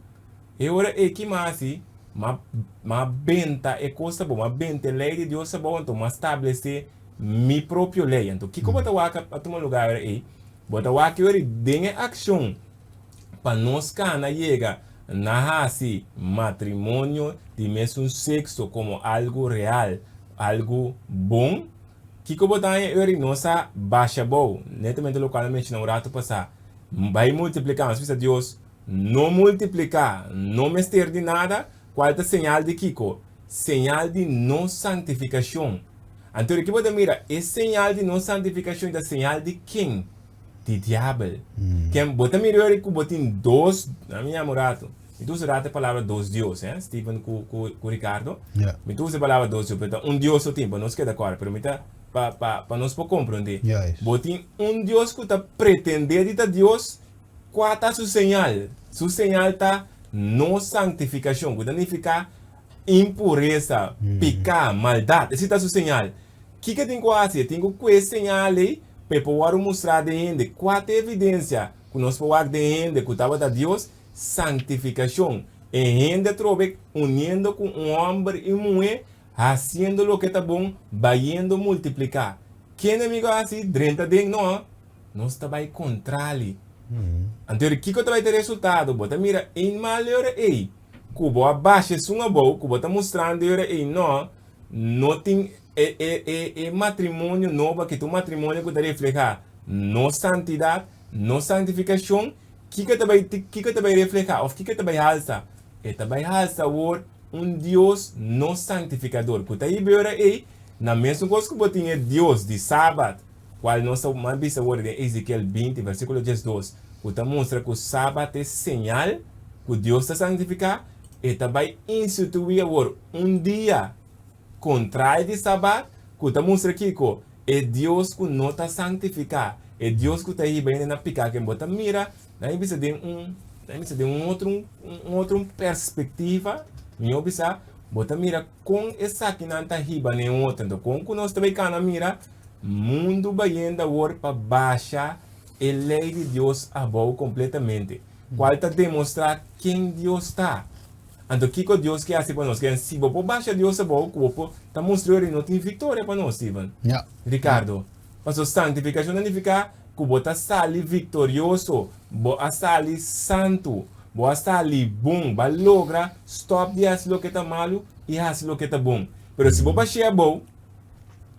e ora ei ki mi a hasi? M'a m'a benta e kos abou, m'a benta e lei di Dios abou, anto m'a stablesé mi propio lei. Anto kiko bo ta wak a tuma lugar ora ei? Bo ta wak e ora ei den e akshon pa nos kana yega na hasi matrimonio di mesun sekso komo algu real, algu bon? Kiko bo ta haña ora nos a basha abou, netamente lokual a menshoná un ratu pasá, bai multipliká, nos bisa Dios, no multipliká, no mester di nada, kual ta señal di kiko? Señal di no santifikashon. Anto di ki bo ta mira e señal di no santifikashon ta señal di ken? Di diabel. Ken bo ta mira ora ku bo tin dos, na mi yama un ratu, mi ta usa ratu e palabra dos dios, eh, Steven ku ku ku Ricardo. Mi ta usa e palabra dos dios, pero ta un dios so tin, pa nos keda kòrda, pero mi ta. pa pa pa nos por komprondé. Bo tin un Dios ku ta pretendé di ta Dios, kua ta su señal? Su señal ta no sanktifikashon, ku ta nifiká impuresa, piká, maldat. Esei ta su señal. Kiko e tin ku hasi? E tin ku kue señal ei pa e por wòrdu mustrá den hende. Kua ta e evidensia ku nos por wak den hende ku tabata Dios? Sanktifikashon. E hende atrobe uniendo ku un hòmber i un muhé, hasiendo loke ta bon, bayendo multipliká. Ke enemigo a hasi? Drenta den no. Nos ta bai kontrali. Anto kiko ta bai ta e resultado? Bo ta mira eenmaal e ora ei ku bo a basha esun abou, ku bo ta mustrando e ora ei no, no tin e e e e matrimonio nobo aki ta un matrimonio ku ta reflehá nos santidat, nos santifikashon. Kiko ta bai kiko ta bai reflehá òf kiko ta bai halsa? E ta bai halsa awor un Dios no santifikador ku ta hiba e ora ei na mesun kos ku bo tin e Dios di Sabat, kual nos ta mas bisa awor den Ezekiel 20 versíkulo 12 ku ta mustra ku Sabat ta e señal ku Dios ta santifiká, e ta bai instituí awor un dia kontrario di Sabat ku ta mustra kiko? E Dios ku no ta santifiká, e Dios ku ta hiba hende na piká ken bo ta mira, nan bisa den un, nan bisa den un otro un otro perspektiva, mihó bisa, bo ta mira kon esakinan ta hiba na e otro. Anto kon ku nos ta bai kana mira mundu bayendo awor pa basha e lei di Dios abou kompletamente, kual ta demostrá ken Dios ta. Anto kiko Dios ke hasi pa nos? Ke si bo por basha Dios abou ku bo por ta mustra ora no tin viktoria pa nos, Steven.
Ja.
Ricardo. Paso santifikashon ta nifiká ku bo ta sali viktorioso, bo a sali santu, bo a sali bon, bo a logra stòp di hasi loke ta malu i hasi loke ta bon. Pero si bo bash'é abou,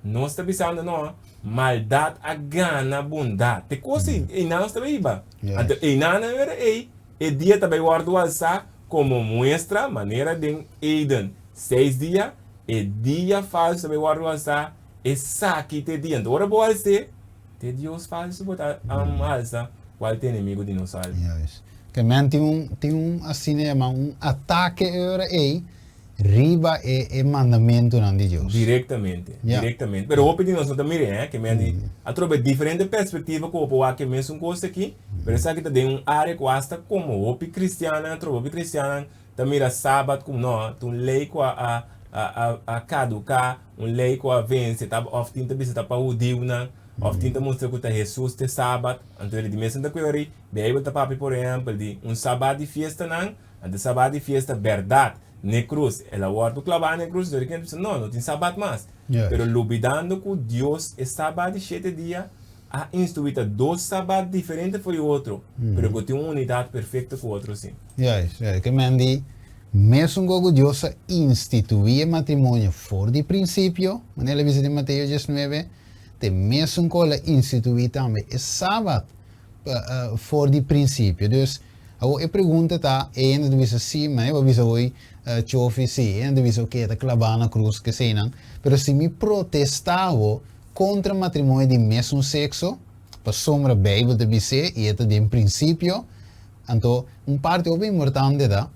nos ta bisando no, maldat a gana bondat. Te kos ei, einan nos ta biba. Anto einan nan ora ei, e dia ta bai wòrdu alsá Komo muestra, manera den Eden, seis dia, e dia falsu ta bai wòrdu alsá, esaki ta e dia. Anto ora bo als'é, ta e dios falsu bo ta alsa, kual ta e enemigu di nos alma.
Juist. Ke men tin un, tin un asina yamá un atake e ora ei riba e e mandamentunan di Dios.
Direktamente, direktamente. Pero hopi di nos no ta mir'é, hè, ke men di atrobe diferente perspektiva ku bo por wak e mesun kos aki. Pero esaki ta den un área ku asta komo hopi kristiannan a troba. Hopi kristiannan ta mira Sabat komo no, ta un lei ku a a a kaduká, un lei ku a vense, ta òf tin ta bisa ta pa hudiunan, òf tin ta mustra ku ta Hesus ta e Sabat. Anto di mes ta kue ori, Beibel ta papia por ehèmpel di un Sabat di fiestanan, anto e Sabat di fiesta bèrdat n'e krus, el a wòrdu klabá n'e krus, anto di kende ta bisa no, no tin Sabat mas. Pero lubidando ku Dios e Sabat di shete dia a instruí ta dos sabat diferente for di otro, pero ku tin un unidat perfekto ku otro sí.
Juist, juist. Ke men di, mesun ku Dios a instituí e matrimonio for di prinsipio, manera el a bisa den Mateo 19, te mesun ku el a instituí tambe e sabat for di prinsipio. Dus, awor e pregunta ta, e hende ta bisa sí, ma e bo a bisa hoy, Chofi, sí, e hende ta bisa oke, ta klabá na krus, keseinan, pero si mi protestá awo, Kontra matrimonio di mesun sekso, pasobra Beibel ta bis'é i e ta den prinsipio. Anto, un parti hopi importante ta,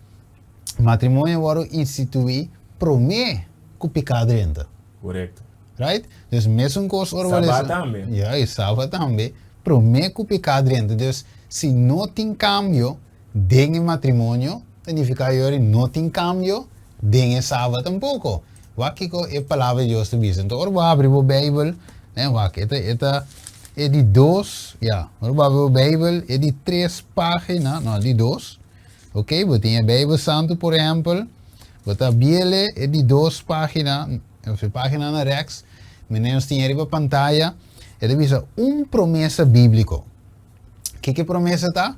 matrimonio a wòrdu instituí promé ku piká drenta.
Korekto.
Right? Dus mesun kos ora bo lesa.
Sabat tambe.
Ja, i sabat tambe, promé ku piká drenta. Dus, si no tin kambio den e matrimonio, ta nifiká yori no tin kambio den e sabat tampoko. Wak kiko e Palabra di Dios ta bisa. Enton ora bo habri bo Beibel, ne, wak, e ta, e ta e di dos, ya, ora bo habri bo Beibel, e di tres pagina, no, di dos, ok, bo tin e Beibel Santu, por ehempel, bo ta biele e di dos pagina, of e pagina na reks, mene nos tin e riba pantaya, e ta bisa un promesa bíbliko. Kiko e promesa ta?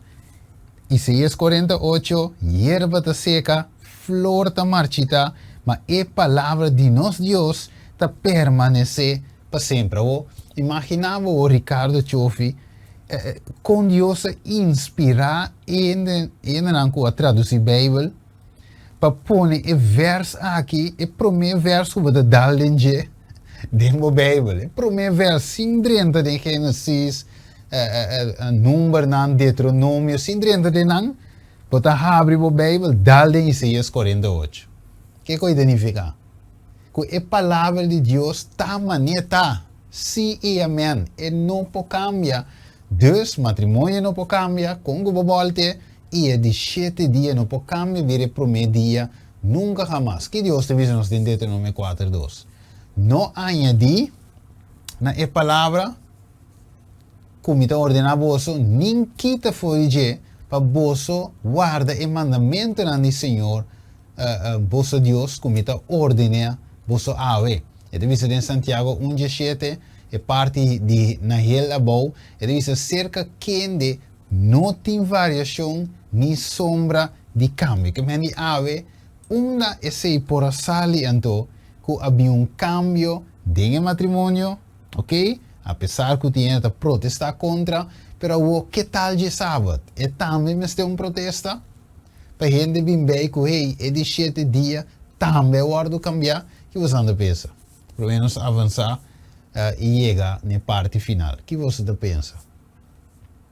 Isaías 48, Yerba ta seka, flor ta marchitá, ma e palabra di nos Dios ta permanesé pa semper. Awor, imaginá bo, Ricardo Chofi, kon Dios a inspirá e hendenan ku a tradusí Beibel pa pone e vèrs aki, e promé vèrs ku bo ta dal den dje, den bo Beibel. E promé vèrs, sin drenta den Génesis, Numbernan, Deuteronomio, sin drenta den nan, bo ta habri bo Beibel, dal den Isaías 48. Kiko e ta nifiká? Ku e Palabra di Dios ta manera ta. Sí i amèn. E no por kambia. Dus, matrimonio no por kambia, kon ku bo bòlt'e, i e di shete dia no por kambia bira e promé dia nunka hamas. Ki Dios ta bisa nos den Deuteronomio kuater dos? No añadí na e palabra ku mi ta ordená boso, nin kita for di dje, pa boso warda e mandamentunan di Señor boso Dios ku mi ta ordená boso awe. E ta bisa den Santiago un diesshete, e parti di na hel abou, e ta bisa serka kende no tin variashon ni sombra di kambio. Ke men di awe, unda esei por a sali anto ku a bin un kambio den e matrimonio? Ok, apesar ku tin hende ta protestá kontra, pero awor ke tal dje sabat? E tambe mester un protesta? Pa hende bin bei ku hey, e di shete dia tambe a wòrdu kambiá? Ki boso ta pensa? Promé nos avansá i yega n'e parti final. Ki boso ta pensa?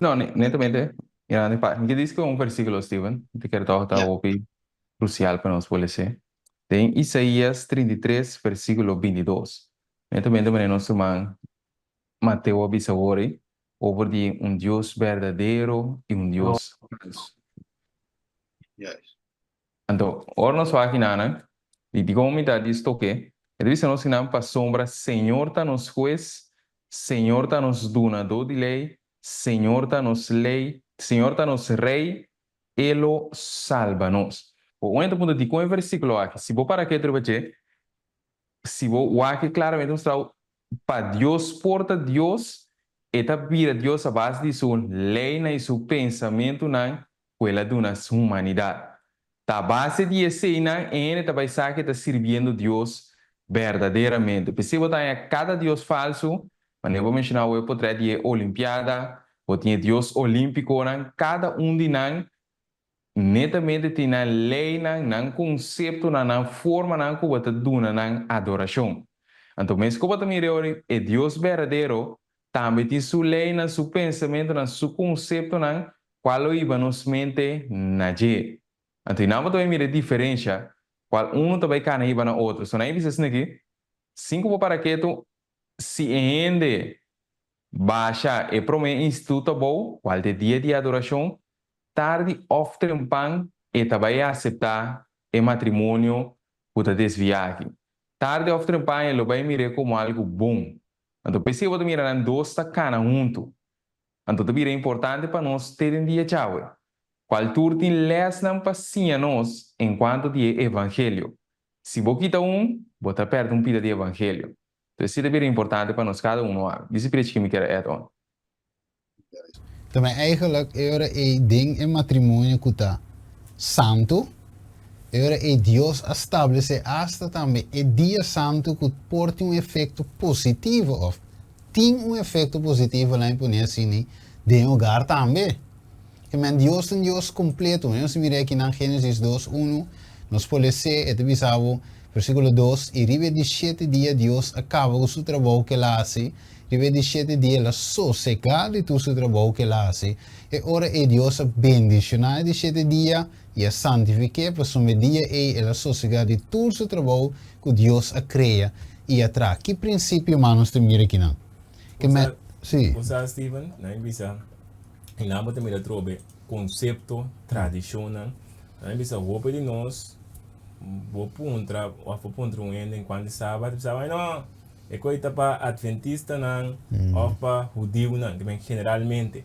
No, netamente, mirando e parti. Mi ke dici ku un versíkulo, Steven, mi ta kere tòg ta hopi krusial pa nos por lese. Den Isaías 33, versíkulo 22. Netamente manera nos ruman Mateo a bisa awor ei, over di un Dios berdadero i un Dios falsu. Anto, ora nos wak hinanan, di dikon mi ta di stoke, e ta bisa nos hinan pasobra Señor ta nos Hues, Señor ta nos Dunadó di Lei, Señor ta nos Lei, Señor ta nos Rei, E lo salba nos. Bo un hende ta puntra dikon e versíkulo aki? Si bo para ketu riba dje, si bo wak e klaramente mustra pa Dios por ta Dios, e ta bira Dios a base di su leinan i su pensamentunan ku el a duna su humanidat. Ta a base di eseinan e hende ta bai sa ku e ta sirbiendo Dios berdaderamente. P'esei bo ta haña kada dios falsu, manera bo menshoná awe potrèt di e Olimpiada, bo tin e dios olímpikonan, kada un di nan Netamente tin nan leinan, nan konseptonan, nan formanan ku bo ta duna nan adorashon. Anto mes ku bo ta mira ora e Dios berdadero tambe tin su leinan, su pensamentonan, su konseptonan kual lo hiba nos mente na dje. Anto i nan bo ta bai mira e diferensha kual unu ta bai kana hiba na otro. So nan e bisa asina aki, sin ku bo para ketu, si e hende Basha e promé instituto abou, kual ta e dia di adorashon, tardi òf trempan e ta bai aseptá e matrimonio ku ta desviá aki. Tardi òf trempan e lo bai mir'é komo algu bon. Anto p'esei bo ta mira nan dos ta kana huntu. Anto ta bira importante pa nos te den dia djawe, kual tur tin lèsnan pa siña nos enkuanto di e evangelio. Si bo kita un, bo ta pèrdè un pida di evangelio. Entonces si ta bira importante pa nos cada uno a disi prechi ki mi kier add on.
Tambe eigenlijk e ora ei den e matrimonio ku ta santu, e ora ei Dios a stablesé asta tambe e dia santu ku por tin un efekto positivo òf tin un efekto positivo laña pone asina den hogar tambe. E men Dios ta un Dios kompleto. Nos mira aki nan Génesis dos unu, nos por les'é, e ta bisa bo, versíkulo dos, I riba e di shete dia Dios a kaba ku su trabou ku el a hasi, riba e di shete dia el a sosegá di tur su trabou ku el a hasi. E ora ei Dios a bendishoná e di shete dia i a santifik'é, pasobra e dia ei el a sosegá di tur su trabou ku Dios a krea i a traha. Ki prinsipio mas nos ta mira akinan? Ke men, sí.
Bo sa, Steven, nan bisa. I nan bo ta mira atrobe konsepto, tradishonnan. Nan a bisa hopi di nos, bo puntra òf bo puntra un hende enkuanto di sabat, e bisa bai no, e koi ta pa atventistanan òf pa hudiunan, generalmente.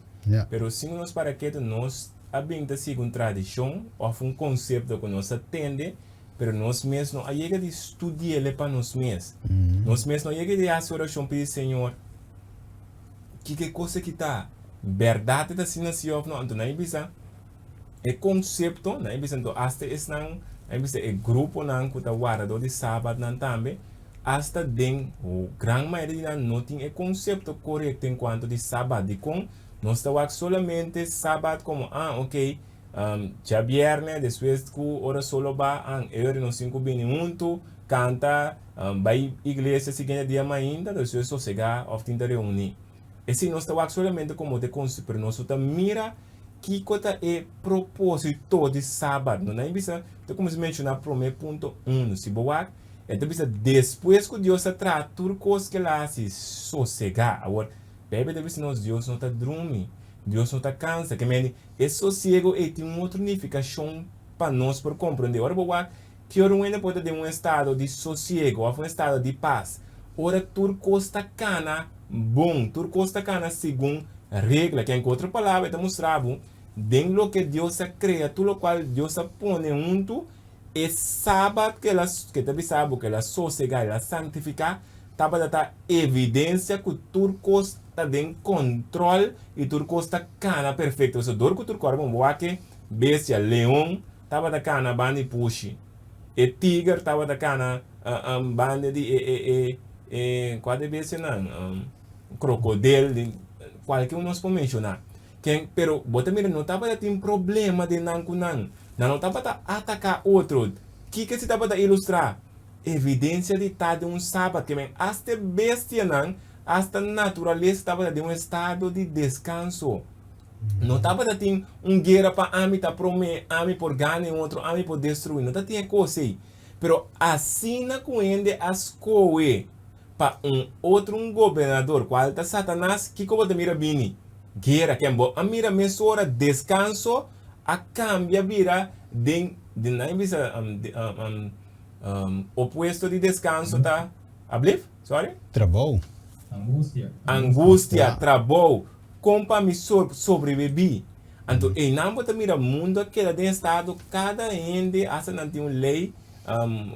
Pero sin nos para ketu nos a bin ta sigui un tradishon òf un konsepto ku nos a tende, pero nos mes no a yega di studi'el pa nos mes. Nos mes no a yega di hasi orashon pidi Señor. Kiko e kos aki ta? Bèrdat e ta asina si òf no? Anto nan e bisa e konsepto, nan e bisa anto asta esnan, nan e bisa e gruponan ku ta wardadó di sabatnan tambe, asta den gran mayoria di nan no tin e konsepto korekto enkuanto di sabat. Dikon nos ta wak solamente sabat komo, ah oke, Djabièrnè despues ku ora sol lo ba, an e ora nos tin ku bini huntu, kanta, bai iglesia siguiente dia mainta, despues sosegá òf tin ta reuní. Esei nos ta wak solamente komo ta e konsi, pero nos no ta mira kiko ta e propósito di Sabat. No nan bisa, ta kuminsá menshoná promé punto unu. Si bo wak. E ta bisa despues ku Dios a traha tur kos ku el a hasi sosegá. Awor, Beibel ta bisa nos Dios no ta drumi, Dios no ta kansa. Ke mende, e sosiego ei tin un otro nifikashon pa nos por komprondé. Ora bo wak ki ora un hende por ta den un estado di sosiego òf un estado di pas, ora tur kos ta kana bon, tur kos ta kana segun regla. Ke en ku otro palabra e ta mustra bo den loke Dios a krea, tur lokual Dios a pone huntu, E Sabat ku el a, ku e ta bisa bo ku el a sosegá, el a santifiká, tabata ta evidensia ku tur kos ta den kòntròl i tur kos ta kana perfekto. Pasobra dor ku tur kos, ora bo wak e bestia, leon tabata kana banda di pushi, e tiger tabata kana banda di e e e e kua ta e bestianan? Krokodel, kualke un nos por menshoná. Ken, pero bo ta mira no tabata tin problema den nan ku nan. Nan no tabata ataká otro. Kiko si tabata ilustrá? Evidensia di ta den un Sabat. Ke men asta e bestianan, asta naturalesa tabata den un estado di deskanso. No tabata tin un guera pa ami ta promé, ami por gana e otro, ami por destruí. No ta tin e kos ei. Pero asina ku hende a skohe pa un otro un gobernador, cual ta Satanas, kico bo ta mira bini? Guera. Ken bo a mira mesora descanso a cambia bira den, den nan bisa opuesto di descanso ta, ablief? Sorry?
Trabou.
Angustia. Angustia, trabou. Con pa mi sobrevivi? Anto eynan bo ta mira mundo a keda den estado cada hende hasta nan tin un ley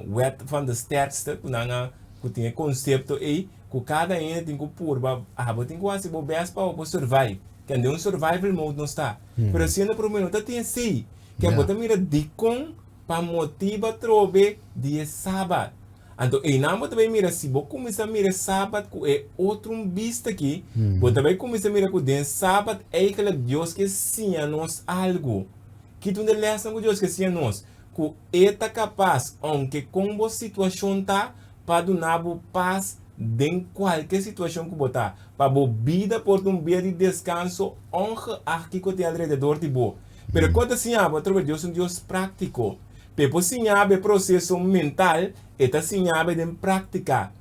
wet van de sterkste ku nan a ku tin e konsepto ei ku kada hende tin ku purba abo tin ku hasi bo best pa bo por survive ken den un survival mode nos ta pero siendo prome no ta tin esei ken bo ta mira dikon pa motiba atrobe di e sabat anto einan bo ta bai mira si bo kuminsa mira e sabat ku e otro un bista aki bo ta bai kuminsa mira ku den sabat eigelijk Dios ke siña nos algu ki ta un di e lèsnan ku Dios ke siña nos ku E ta kapas, ounke kon bo situashon ta, pa duna bo pas den kualke situashon ku bo ta, pa bo bida por ta un bida di deskanso ongeacht kiko tin alrededor di bo. Pero kon ta siña bo atrobe Dios un Dios práktiko. P'e por siña bo e proseso mental, E ta siña bo den práktika.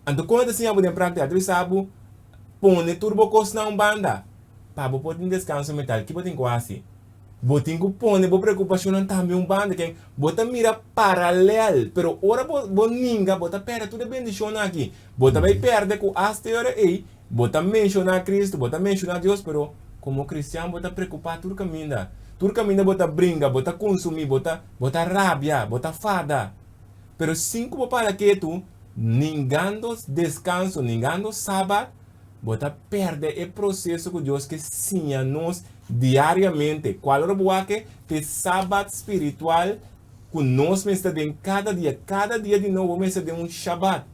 Anto kon E ta siña bo den práktika? E ta bisa bo, Pone tur bo kosnan un banda pa bo por tin deskanso mental. Ki bo tin ku hasi? Bo tin ku pone bo preokupashonnan tambe un banda, ken bo ta mira paralèl, pero ora bo bo ninga bo ta pèrdè tur e bendishonnan aki. Bo ta bai pèrdè ku asta e ora ei bo ta menshoná Kristu, bo ta menshoná Dios, pero komo kristian bo ta preokupá tur kaminda. Tur kaminda bo ta bringa, bo ta konsumí, bo ta bo ta rabia, bo ta fada. Pero sin ku bo para ketu, ningando deskanso, ningando Sabat, Bo ta pèrdè e proseso ku Dios ke siña nos diariamente. Kual ora bo wak e Sabat spiritual ku nos mester den kada dia? Kada dia di nobo bo mester den un Shabat,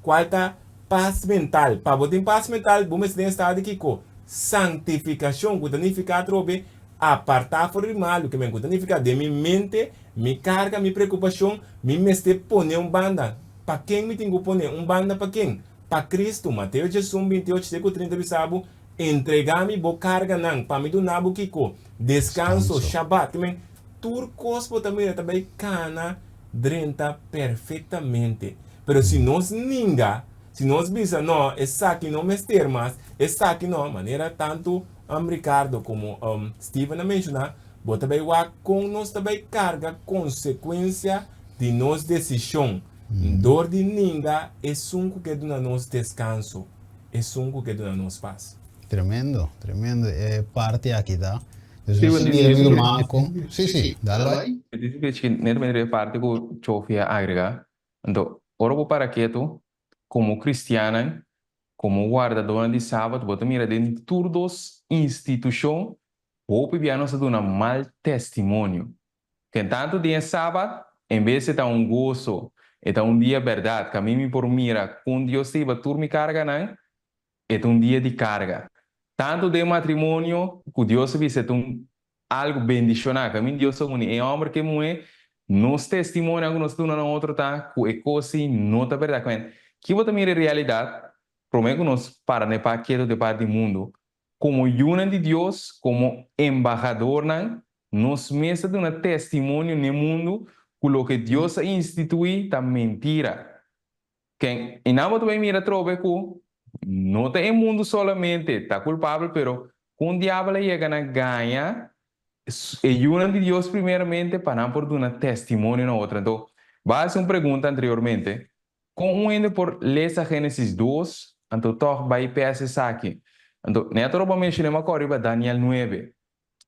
kual ta pas mental. Pa bo tin pas mental, bo mester den estado di kiko? Santifikashon, ku ta nifiká atrobe apartá for di malu, ke men ku ta nifiká den mi mente, mi karga, mi preokupashon, mi mester pone un banda. Pa ken mi tin ku pone un banda? Pa ken? Pa Cristo, Mateo 11, 28 te ku 30 bisa bo, Entregá mi bo karganan, pa mi duna bo kiko? Deskanso, Shabat. Ke men, tur kos bo ta mira ta bai kana drenta perfektamente. Pero si nos ninga, si nos bisa, No, esaki no mester mas, esaki no, manera tantu Ricardo komo Steven a menshoná, bo ta bai wak kon nos ta bai karga konsekuensia di nos desishon. Dor di ninga esun ku ke duna nos deskanso, esun ku ke duna nos pas.
Tremendo, tremendo e parti aki ta. Dus nos ta mira mi ruman kon. Sí, sí, dale bai.
Mi dici cu e netamente e parti cu Chofi a agrega. Anto, ora bo para ketu, como cristiannan, como wardadornan di Sabat, bo ta mira den tur dos institucion, hopi bia nos ta duna mal testimonio. Ten tantu den e Sabat, en bes e ta un goso, e ta un dia bèrdat, kamin mi por mira kon Dios ta hiba tur mi karganan, e ta un dia di karga. Tantu den matrimonio, ku Dios a bisa e ta un algu bendishoná, kamin Dios a uni e hòmber ku e muhé, nos testimonionan ku nos ta duna na otro ta ku e kos ei no ta bèrdat. Kòmènt, ki bo ta mira e realidat promé ku nos para na e par ketu di e par di mundu? Komo yunan di Dios, komo embahadornan, nos mes ta duna testimonio n'e mundu ku loke Dios a instituí ta mentira. Ken i nan bo ta bai mira atrobe ku no ta e mundu solamente ta kulpabel, pero kon diabel a yega na gaña e yunan di Dios primeramente pa nan por duna testimonio na otro. Anto, bo a hasi un pregunta anteriormente, kon un hende por lesa Génesis dos anto tòg bai pèsa esaki? Anto, nèt ora bo a menshoná mi a kòrda riba Daniel nuebe,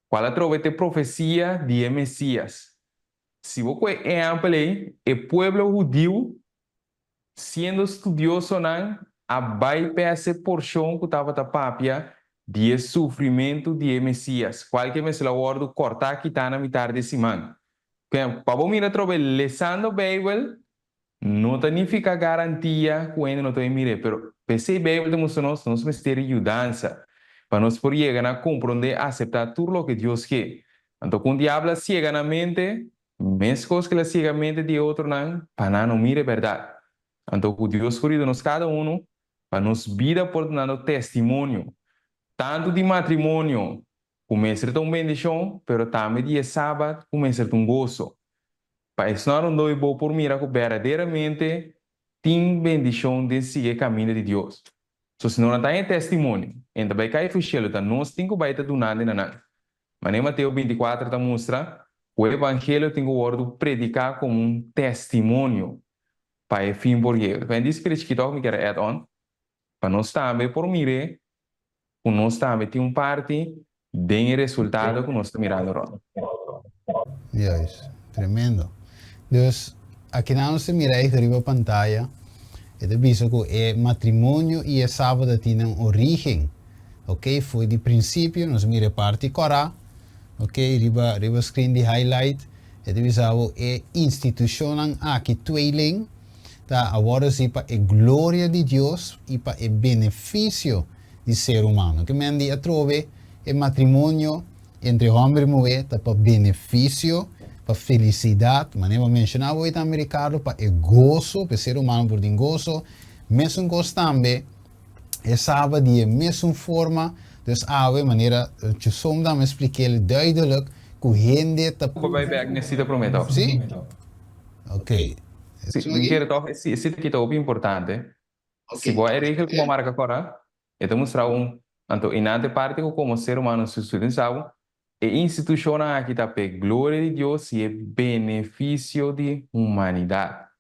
kual atrobe ta e profesia di e Mesias. Si bo kohe ehèmpel ei, e pueblo hudiu Siendo studiosonan a bai p'ese porshon ku tabata papia di e sufrimentu di e Mesias, kualke mester a wòrdu kòrtá kitá na mitar di e siman. Pa bo mira atrobe, lesando Beibel no ta nifiká garantia ku hende no ta bai mir'é, pero p'esei Beibel ta mustra nos, nos mester di yudansa pa nos por yega na komprondé, aseptá tur loke Dios ke. Anto ku un diabel a siega nan mente, Meskos ku el a siega mente di e otronan pa nan no mira e bèrdat. Anto ku Dios por yuda nos kada unu pa nos bida por dunando testimonio, tantu di matrimonio ku mester ta un bendishon, pero tambe di e Sabat ku mester ta un goso. Pa esnan rondó i bo por mira ku berdaderamente tin bendishon den sigui e kaminda di Dios. So si no nan ta haña e testimonio, en ta bai kai fu shelu, ta nos tin ku bai ta dunando na nan. Manera Mateo bintikuater ta mustra, ku e evangelio tin ku wòrdu prediká komo un testimonio pa e fin por yega. Fen di spirit chikitòk mi kier a add on, pa nos tambe por mir'é ku nos tambe tin un parti den e resultado ku nos ta mirando rònt.
Juist, tremendo. Dus, akinan nos ta mira ei riba pantaya, e ta bisa ku e matrimonio i e sabado tin nan origen, ok, fo'i di prinsipio, nos a mira e parti kòrá, ok, riba riba screen di highlight, e ta bisa bo e institushonnan aki tweeling ta a wòrdu hasi pa e gloria di Dios i pa e benefisio di ser humano. Ke men di atrobe e matrimonio entre homber i muhé ta pa benefisio, pa felisidat, manera bo a menshoná bo tambe Ricardo, pa e goso, pa e ser humano por tin goso. Mesun kos tambe e Sabat di e mesun forma, dus awe manera Chusom tambe a splikel duidelijk ku hende ta.
Bo bai bek n'e sita promé tòg?
Sí? Ok.
Sí, mi kere tòg e sita aki ta hopi importante. Si bo a e regel ku bo a marka kòrda, e ta mustra un Anto i nan ta e parti ku komo ser humano su su den sa e institushonnan aki ta p'e gloria di Dios i e benefisio di humanidat.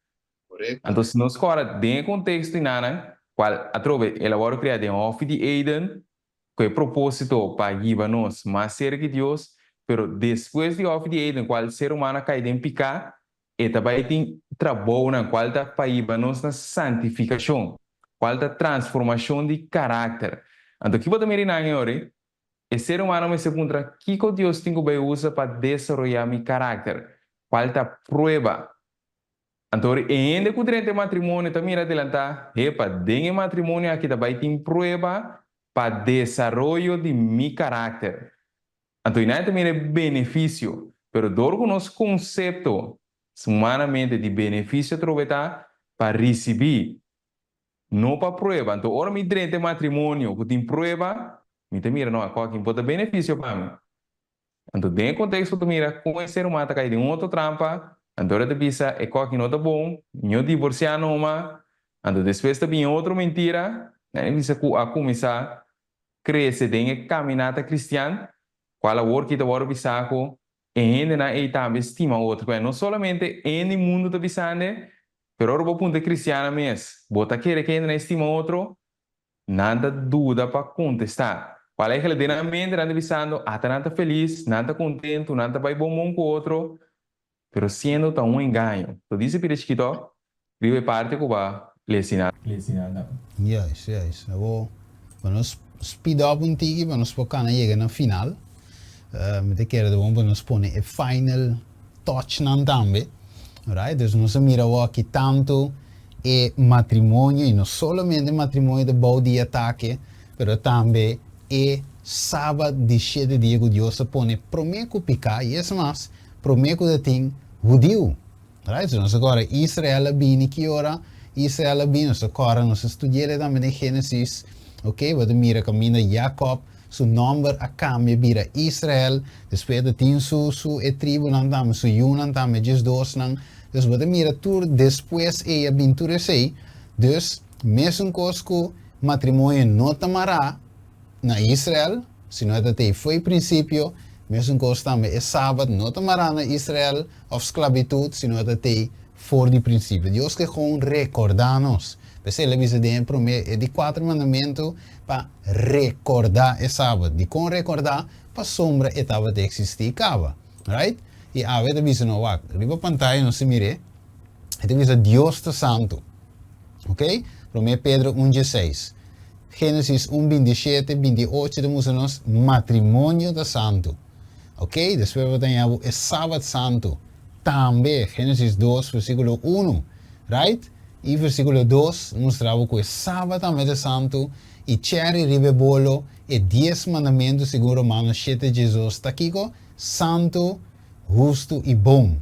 Anto si nos kòrda den e konteksto i nanan, kual atrobe el a wòrdu kreá den hòfi di Eden ku e propósito pa hiba nos mas serka di Dios, pero despues di hòfi di Eden kual ser humano a kai den piká, E ta bai tin trabounan kual ta pa hiba nos na santifikashon, kual ta transformashon di karakter. Anto ki bo ta mira nan e ora ei? E ser humano mester puntra, Kiko Dios tin ku bai usa pa desaroyá mi karakter? Kual ta prueba? Anto ora e hende ku drenta e matrimonio ta mira adelantá, Hepa, den e matrimonio aki ta bai tin prueba pa desaroyo di mi karakter. Anto i nan ta mira e benefisio, pero dor ku nos konsepto humanamente di benefisio atrobe ta pa risibí, no pa prueba. Anto ora mi drenta e matrimonio ku tin prueba, mi ta mira, no, a koki por ta benefisio pa mi. Anto den e konteksto ta mira kon e ser humano ta kai den un otro trampa, anto ora ta bisa e koki no ta bon, mihó divorsiá noma, anto despues ta bini otro mentira, nan a bisa ku a kuminsá krese den e kaminata kristian, kual awor ki ta wòrdu bisá ku e hendenan ei tambe stima otro. Kual no solamente hende mundu ta bisande, pero ora bo puntra e kristiannan mes, Bo ta kere ku e hendenan ei stima otro? Nan ta duda pa kontestá. Kual eigentlik den nan mente nan ta bisando, Ata nan ta felis, nan ta kontentu, nan ta bai bon bon ku otro. Pero siendo ta un engaño. To dice pida chikito riba e parte cu ba lesi nan.
Lesi nan ta.
Juist, juist. Abo pa nos speed up un tiki pa nos por cana yega na final. Mi ta kere ta bon pa nos pone e final touch nan tambe. Alright, dus nos a mira awor aki tanto e matrimonio y no solamente matrimonio ta bou di atake, pero tambe e Sabat di shete dia cu Dios a pone prome cu pica y es mas, Promé ku ta tin hudiu. Right? So nos a kòrda Israel a bini ki ora Israel a bini, nos a kòrda, nos a studi'el tambe den Génesis. Ok, bo ta mira kaminda Jakòb su nòmber a kambia bira Israel, despues ta tin su su e tribunan tambe, su yunan tambe, diesdosnan. Dus bo ta mira tur despues ei a bin tur esei. Dus, mesun kos ku matrimonio no ta mará na Israel, sino e ta tei fo'i prinsipio, mesun kos tambe e Sabat no ta mará na Israel òf sklabitut, sino e ta tei for di prinsipio. Dios ke kon rekordá nos. P'esei el a bisa den e promé, e di kuater mandamentu pa rekordá e Sabat. Dikon rekordá? Pasobra e tabata eksistí kaba. Right? I awe ta bisa no wak. Riba pantaya nos ta mir'é. E ta bisa Dios ta santu. Ok? Promé Pedro un dieseis. Génesis un 27, 28 ta mustra nos matrimonio ta santu. Ok? Despues bo ta haña bo e Sabat santu. Tambe Génesis dos versíkulo unu. Right? I versíkulo dos mustra bo ku e Sabat tambe ta santu i chèri riba e bolo e dies mandamentu segun Romanos shete diesdos ta kiko? Santu, hustu i bon.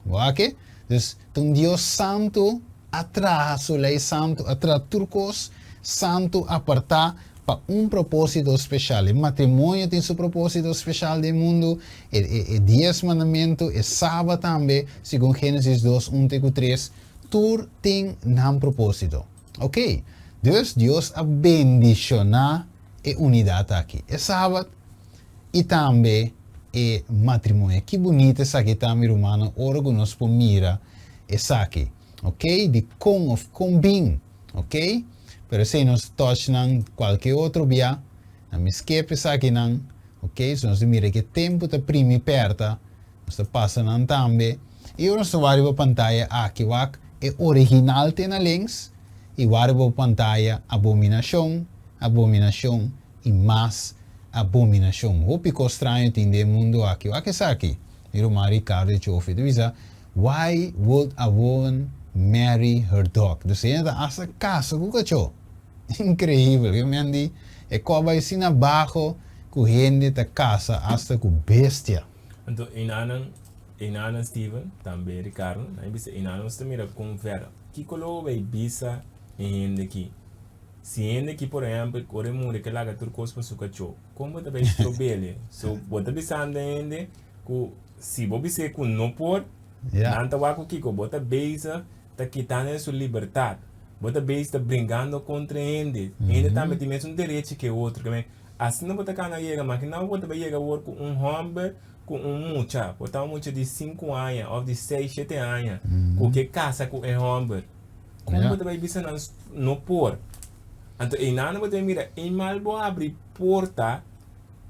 Bo wak? Dus, ta un Dios santu a traha su lei santu, a traha tur kos santu apartá pa un propósito speshal. E matrimonio tin su propósito speshal den mundu, e, e, e dies mandamentu, e Sabat tambe, segun Génesis dos, un te ku tres, tur tin nan propósito. Oké, dus Dios a bendishoná e unidat aki, e Sabat i tambe e matrimonio. Ki bunita esaki ta, mi rumannan, ora ku nos por mira esaki. Ok, di kon of kon bin. Ok, pero esei nos touch nan kualke otro bia. Na mi skep esakinan. Ok, so nos ta mira ke tempu ta primi perta. Nos ta pasa nan tambe. I ora nos ta wak riba pantaya aki wak e original te na links i wak riba pantaya abominashon, abominashon i mas abominashon. Hopi kos straño tin den e mundu aki. Wak esaki, mi ruman Ricardo Echofi ta bisa, Why would a woman marry her dog? Dus hende ta hasta kasa ku kachó. Inkreibel. Ke men di e kòba asina baho ku hende ta kasa hasta ku bestia.
Anto einanan, einanan Steven, tambe Ricardo, nan a bisa einanan nos ta mira kon ver. Kiko lo bay bisa e hende ki? Si hende ki por ehempel ora e muri ke laga tur kos pa su kachó, kon bo ta bay strobele? So bo ta bisando e hende ku si bo bis'é ku no por, nan ta wak ku kiko? Bo ta bezig ta kitando e su libertat. Bo ta bezig ta bringando kontra e hende. Hende tambe tin mesun derechi ke otro. Asina bo ta kana yega, makina bo ta bai yega awor ku un hòmber ku un mucha, por ta un mucha di sinku aña òf di seis, shete aña, ku ke kasa ku e hòmber. Kon bo ta bai bisa nan no por? Anto einan bo ta bai mira, eimal bo habri porta,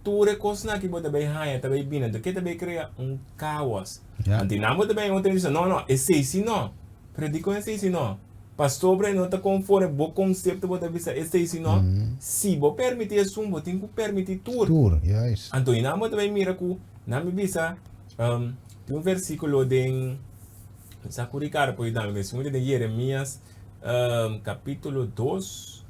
tur e kosnan aki bo ta bai haña ta bai bini, anto ke ta bai krea? Un kaos. Anto einan bo ta bai otro bisa, no, no, esei si no. Pero dikon esei si no? Pasobra e no ta konforme bo konsepto bo ta bisa esei si no. Si bo permití esun bo tin ku permití tur.
Tur, juist.
Anto i nan bo ta bai mira ku nan mi bisa tin un versíkulo den mi sa ku Ricardo por yuda mi ku esun den Jeremias kapítulo dos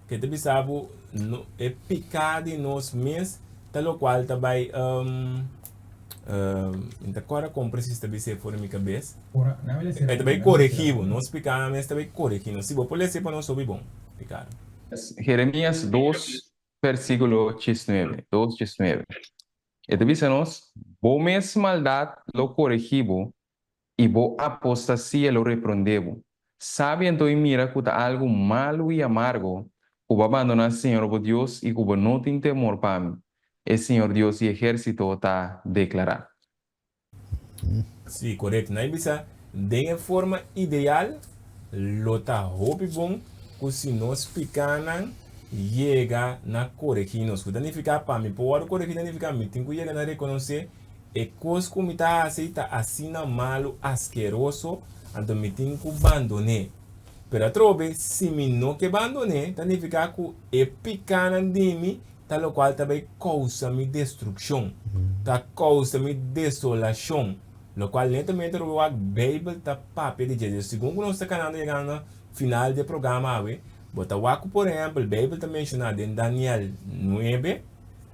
ke ta bisa bo no e piká di nos mes ta lokual ta bai Mi ta kòrda kon presis ta bis'é for di mi kabes. E ta bai koregí bo. Nos piká mes ta bai koregí nos. Si bo por lesa e pa nos hopi bon, Ricardo.
Jeremias dos versíkulo diesnuebe, dos diesnuebe. E ta bisa nos, Bo mes maldat lo koregí bo, i bo apostasia lo reprondé bo. Sabi anto i mira ku ta algu malu i amargo ku bo a bandoná Señor bo Dios i ku bo no tin temor pa mi, e Señor Dios di ehérsito ta deklará.
Sí, korekto. Nan bisa, den e forma ideal, lo ta hopi bon ku si nos pikánan yega na koregí nos. Ku ta nifiká, pa mi por wòrdu koregí ta nifiká mi tin ku yega na rekonosé E kos ku mi ta hasi ta asina malu, askeroso, anto mi tin ku bandon'é. Pero atrobe, si mi no ke bandon'é, ta nifiká ku e pikánan di mi ta lokual ta bai kousa mi destrukshon, ta kousa mi desolashon, lokual netamente robe wak Beibel ta papia di dje. Dus segun ku nos ta kanando yegando na final di e programa awe, bo ta wak ku por ehèmpel Beibel ta menshoná den Daniel nuebe,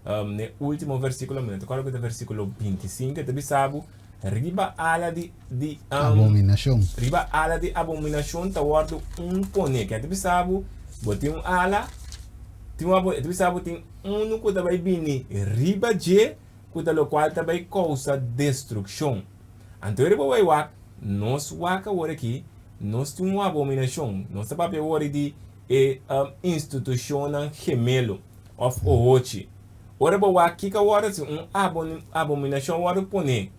Ne ultimo versikulo, mi no ta kòrda ku ta versikulo bintisinko, e ta bisa bo, Riba ala di, di,
Abominashon.
Riba ala di abominashon ta wòrdu un poné. Ke ta bisa bo, bo tin un ala, tin un abo, e ta bisa bo tin unu ku ta bai bini riba dje, ku ta lokual ta bai kousa destrukshon. Anto riba bo bai wak, nos wak awor aki. Nos tin un abominashon. Nos ta papia awor di e institushonnan gemelo òf ohochi. Ora bo wak kiko a wòrdu hasi, un abominashon a wòrdu poné.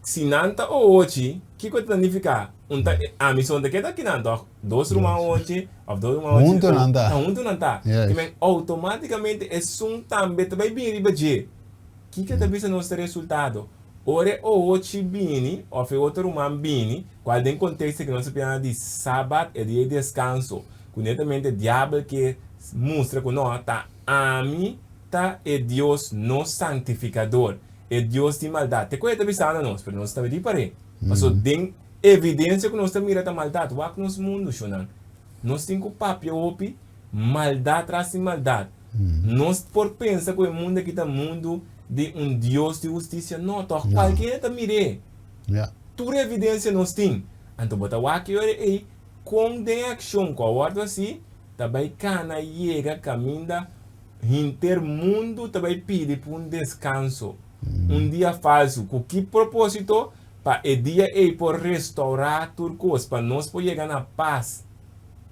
Si nan ta ohochi, kiko ta nifiká? Un ta, ami so ta keda akinan tòg? Dos ruman ohochi òf dos ruman ohochi?
Huntu nan ta.
Ta huntu nan ta. Ke men outomátikamente esun tambe ta bai bini riba dje. Kiko ta bisa nos ta resultado? Ora e ohochi bini òf e otro ruman bini, kual den konteksto ku nos ta piensa di Sabat, e dia di deskanso, ku netamente diabel ke mustra ku no, ta ami ta e Dios no sanktifikador, e Dios di maldat. Te ku e ta bisando nos, pero nos ta di par'é. Pasobra den evidensia ku nos ta mira ta maldat. Wak nos mundu, shonnan. Nos tin ku papia hopi maldat tras di maldat. Nos por pensa ku e mundu aki ta mundu di un Dios di hustisia? No, tòg kualke hende ta mir'é. Tur evidensia nos tin. Anto bo ta wak e ora ei kon den e akshon ku a wòrdu hasi ta bai kana yega kaminda hinter mundu ta bai pidi pa un deskanso, un dia falsu. Ku ki propósito? Pa e dia ei por restourá tur kos, pa nos por yega na pas.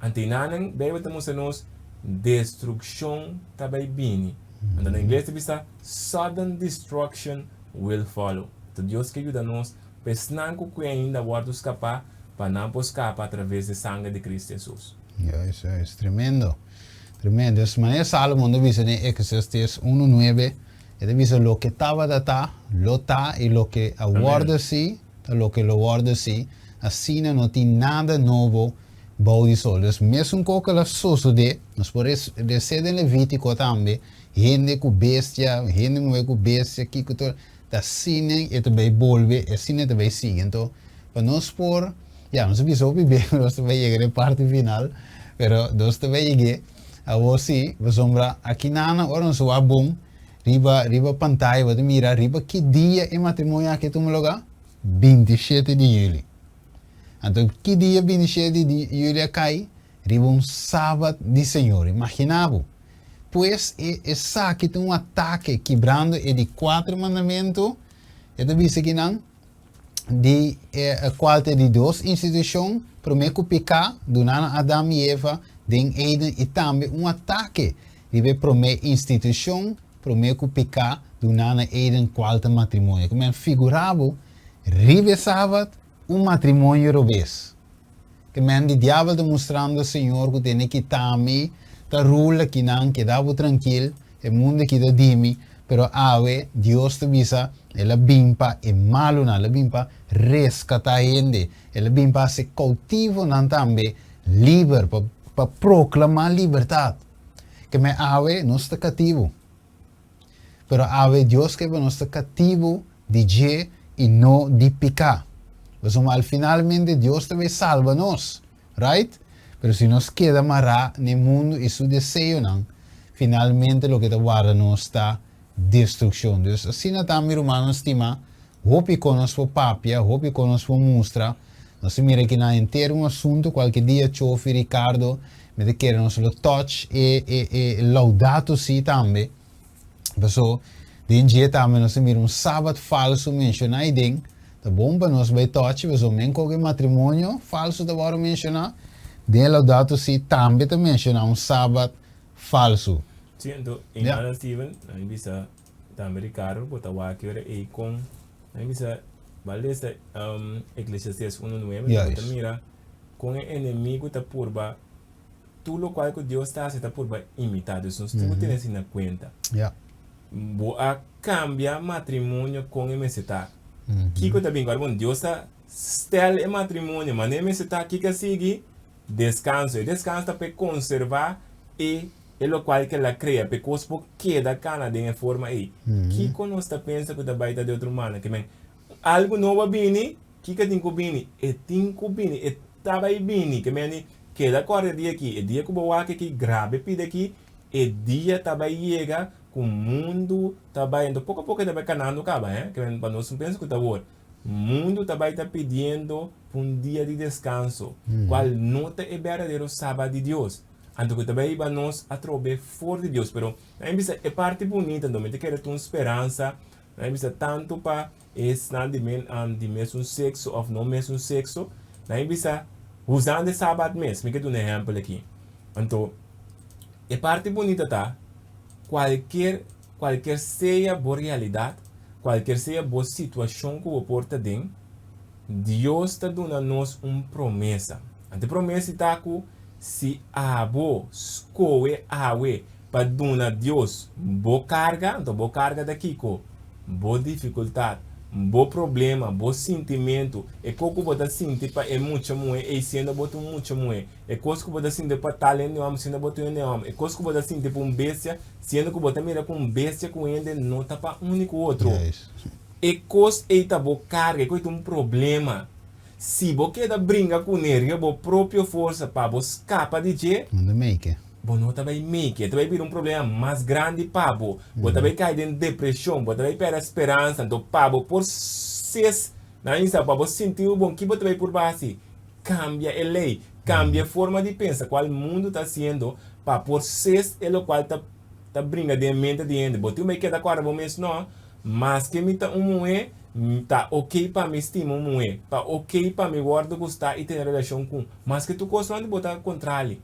Anto enanan Bijbel ta mustra nos destrukshon ta bai bini. Anto na ingles ta bisa sudden destruction will follow. Anto Dios ke yuda nos pa esnan ku kue ainda wòrdu skapá pa nan por skapa atraves di sanger di Kristu Hesus.
Juist, juist. Tremendo. Tremendo. Es manera Salomon ta bisa den Eclesiastes unu nuebe, e ta bisa loke tabata ta, lo ta, i loke a wòrdu si, ta loke lo wòrdu si, asina no tin nada nobo bou di sol. Dus mesun kos ku a sosodé, nos por resé den Levítiko tambe, hende ku bestia, hende muhé ku bestia, kiko tur, ta asina e ta bai bolbe, asina e ta bai sigui. Anto, pa nos por, ya, nos a bisa hopi bien ku nos ta bai yega den parti final, pero nos ta bai yeg'é awor sí, pasobra aki nan ora nos wak bon, Riba riba pantaya bo ta mira riba ki dia e matrimonio aki a tuma lugá? 27 di juli. Anto ki dia 27 di juli a kai? Riba un sabat di Señor. Imagina bo. Pues e esaki ta un atake kibrando e di kuater mandamentu, e ta bisa kinan di e kual ta e di dos institushon promé ku piká duná na Adam i Eva den Eden i tambe un atake riba e promé institushon promé ku piká duná na Eden kual ta matrimonio. Ku men figurá bo riba e Sabat un matrimonio robes. Ke men di diabel ta mustrando Señor ku tene kita mi ta rula kinan keda bo trankil e mundu aki ta di mi pero awe Dios ta bisa el a bin pa e malunan el a bin pa reskata hende el a bin pa hasi koutivonan tambe liber pa pa proklama libertat ke men awe nos ta katibu pero awe Dios ke pa nos ta katibu di dje i no di piká. Pasobra al finalmente Dios ta bay salba nos, right? Pero si nos keda mará n'e mundu i su deseonan, finalmente loke ta warda nos ta destrukshon. Dus asina ta, mi rumannan stimá, hopi kon nos por papia, hopi kon nos por mustra. Nos ta mira kinan henter un asuntu, kualke dia Chofi, Ricardo, mi ta kere nos lo touch e e e Laudato Si tambe. Paso, den dje tambe nos ta mira un sabat falsu menshoná ei den. Ta bon pa nos bai tòchi, pasobra men koke matrimonio falsu ta wòrdu menshoná. Den e Laudato Si tambe ta menshoná un sabat falsu.
Sí, anto, e hermano Steven, nan a bisa tambe Ricardo, bo ta wak ora ei kon, nan a bisa, bo a lesa Eclesiastes uno nuebe, bo ta mira kon e enemigu ta purba Tur lokual ku Dios ta hasi ta purba imitá Dios. Nos tin ku tene esei na kuenta. Bo a kambia matrimonio kon e mester ta. Kiko ta bin ku bon? Dios ta stel e matrimonio manera e mester ta. Kiko a sigui? Deskanso. E deskanso ta pa e konservá e e lokual ku el a krea, pa e kos por keda kana den e forma ei. Kiko nos ta pensa ku ta bai ta di otro manda? Ke men algu nobo a bini, Kiko tin ku bini? E tin ku bini. E ta bai bini. Ke meni, keda kòrda e dia aki. E dia ku bo wak aki, graba e pida aki, e dia ta bai yega ku mundu ta bai. Anto poko a poko e ta bai kanando kaba, he. Ke meni, pa nos no pensa ku ta awor. Mundu ta bai ta pidiendo pa un dia di deskanso, kual no ta e berdadero Sabat di Dios. Anto ku ta bai hiba nos atrobe for di Dios. Pero, nan a bisa e parti bunita, anto mi ta kere ta un speransa. Nan a bisa tantu pa Esnan di men di mesun sekso òf no mesun sekso, nan e bisa. Usando e Sabat mes, mi ke duna ehèmpel aki. Anto, e parti bunita ta, kualkier, kualkier sea bo realidat, kualkier sea bo situashon ku bo por ta den, Dios ta duna nos un promesa. Anto e promesa ta ku si abo skohe awe pa duna Dios bo karga, anto bo karga ta kiko? Bo difikultat, bo problema, bo sintimentu, e kos ku bo ta sinti pa e mucha muhé ei siendo bo ta un mucha muhé, e kos ku bo ta sinti pa tal hende hòmber siendo bo ta un hende hòmber, e kos ku bo ta sinti pa un bestia siendo ku bo ta mira ku un bestia ku hende no ta pa uni ku otro. E kos ei ta bo karga, e kos ei ta un problema. Si bo keda bringa kuné riba bo propio forsa pa bo skapa di dje,
No ta make.
bo no ta bai make. E ta bai bira un problema mas grandi pa bo. Bo ta bai kai den depreshon, bo ta bai pèrdè speransa. Anto pa bo por ses na insa, pa bo sinti bo bon, ki bo ta bai purba hasi? Kambia e lei, kambia e forma di pensa kual mundu ta hasiendo pa por ses e lokual ta ta bringa den e mente di hende. Bo tin bai keda kòrda bo mes, no, Maske mi ta un muhé, ta ok pa mi stima un muhé, ta ok pa mi wòrdu gustá i tene relashon ku un. Maske tur kos rònt di bo ta kontrali.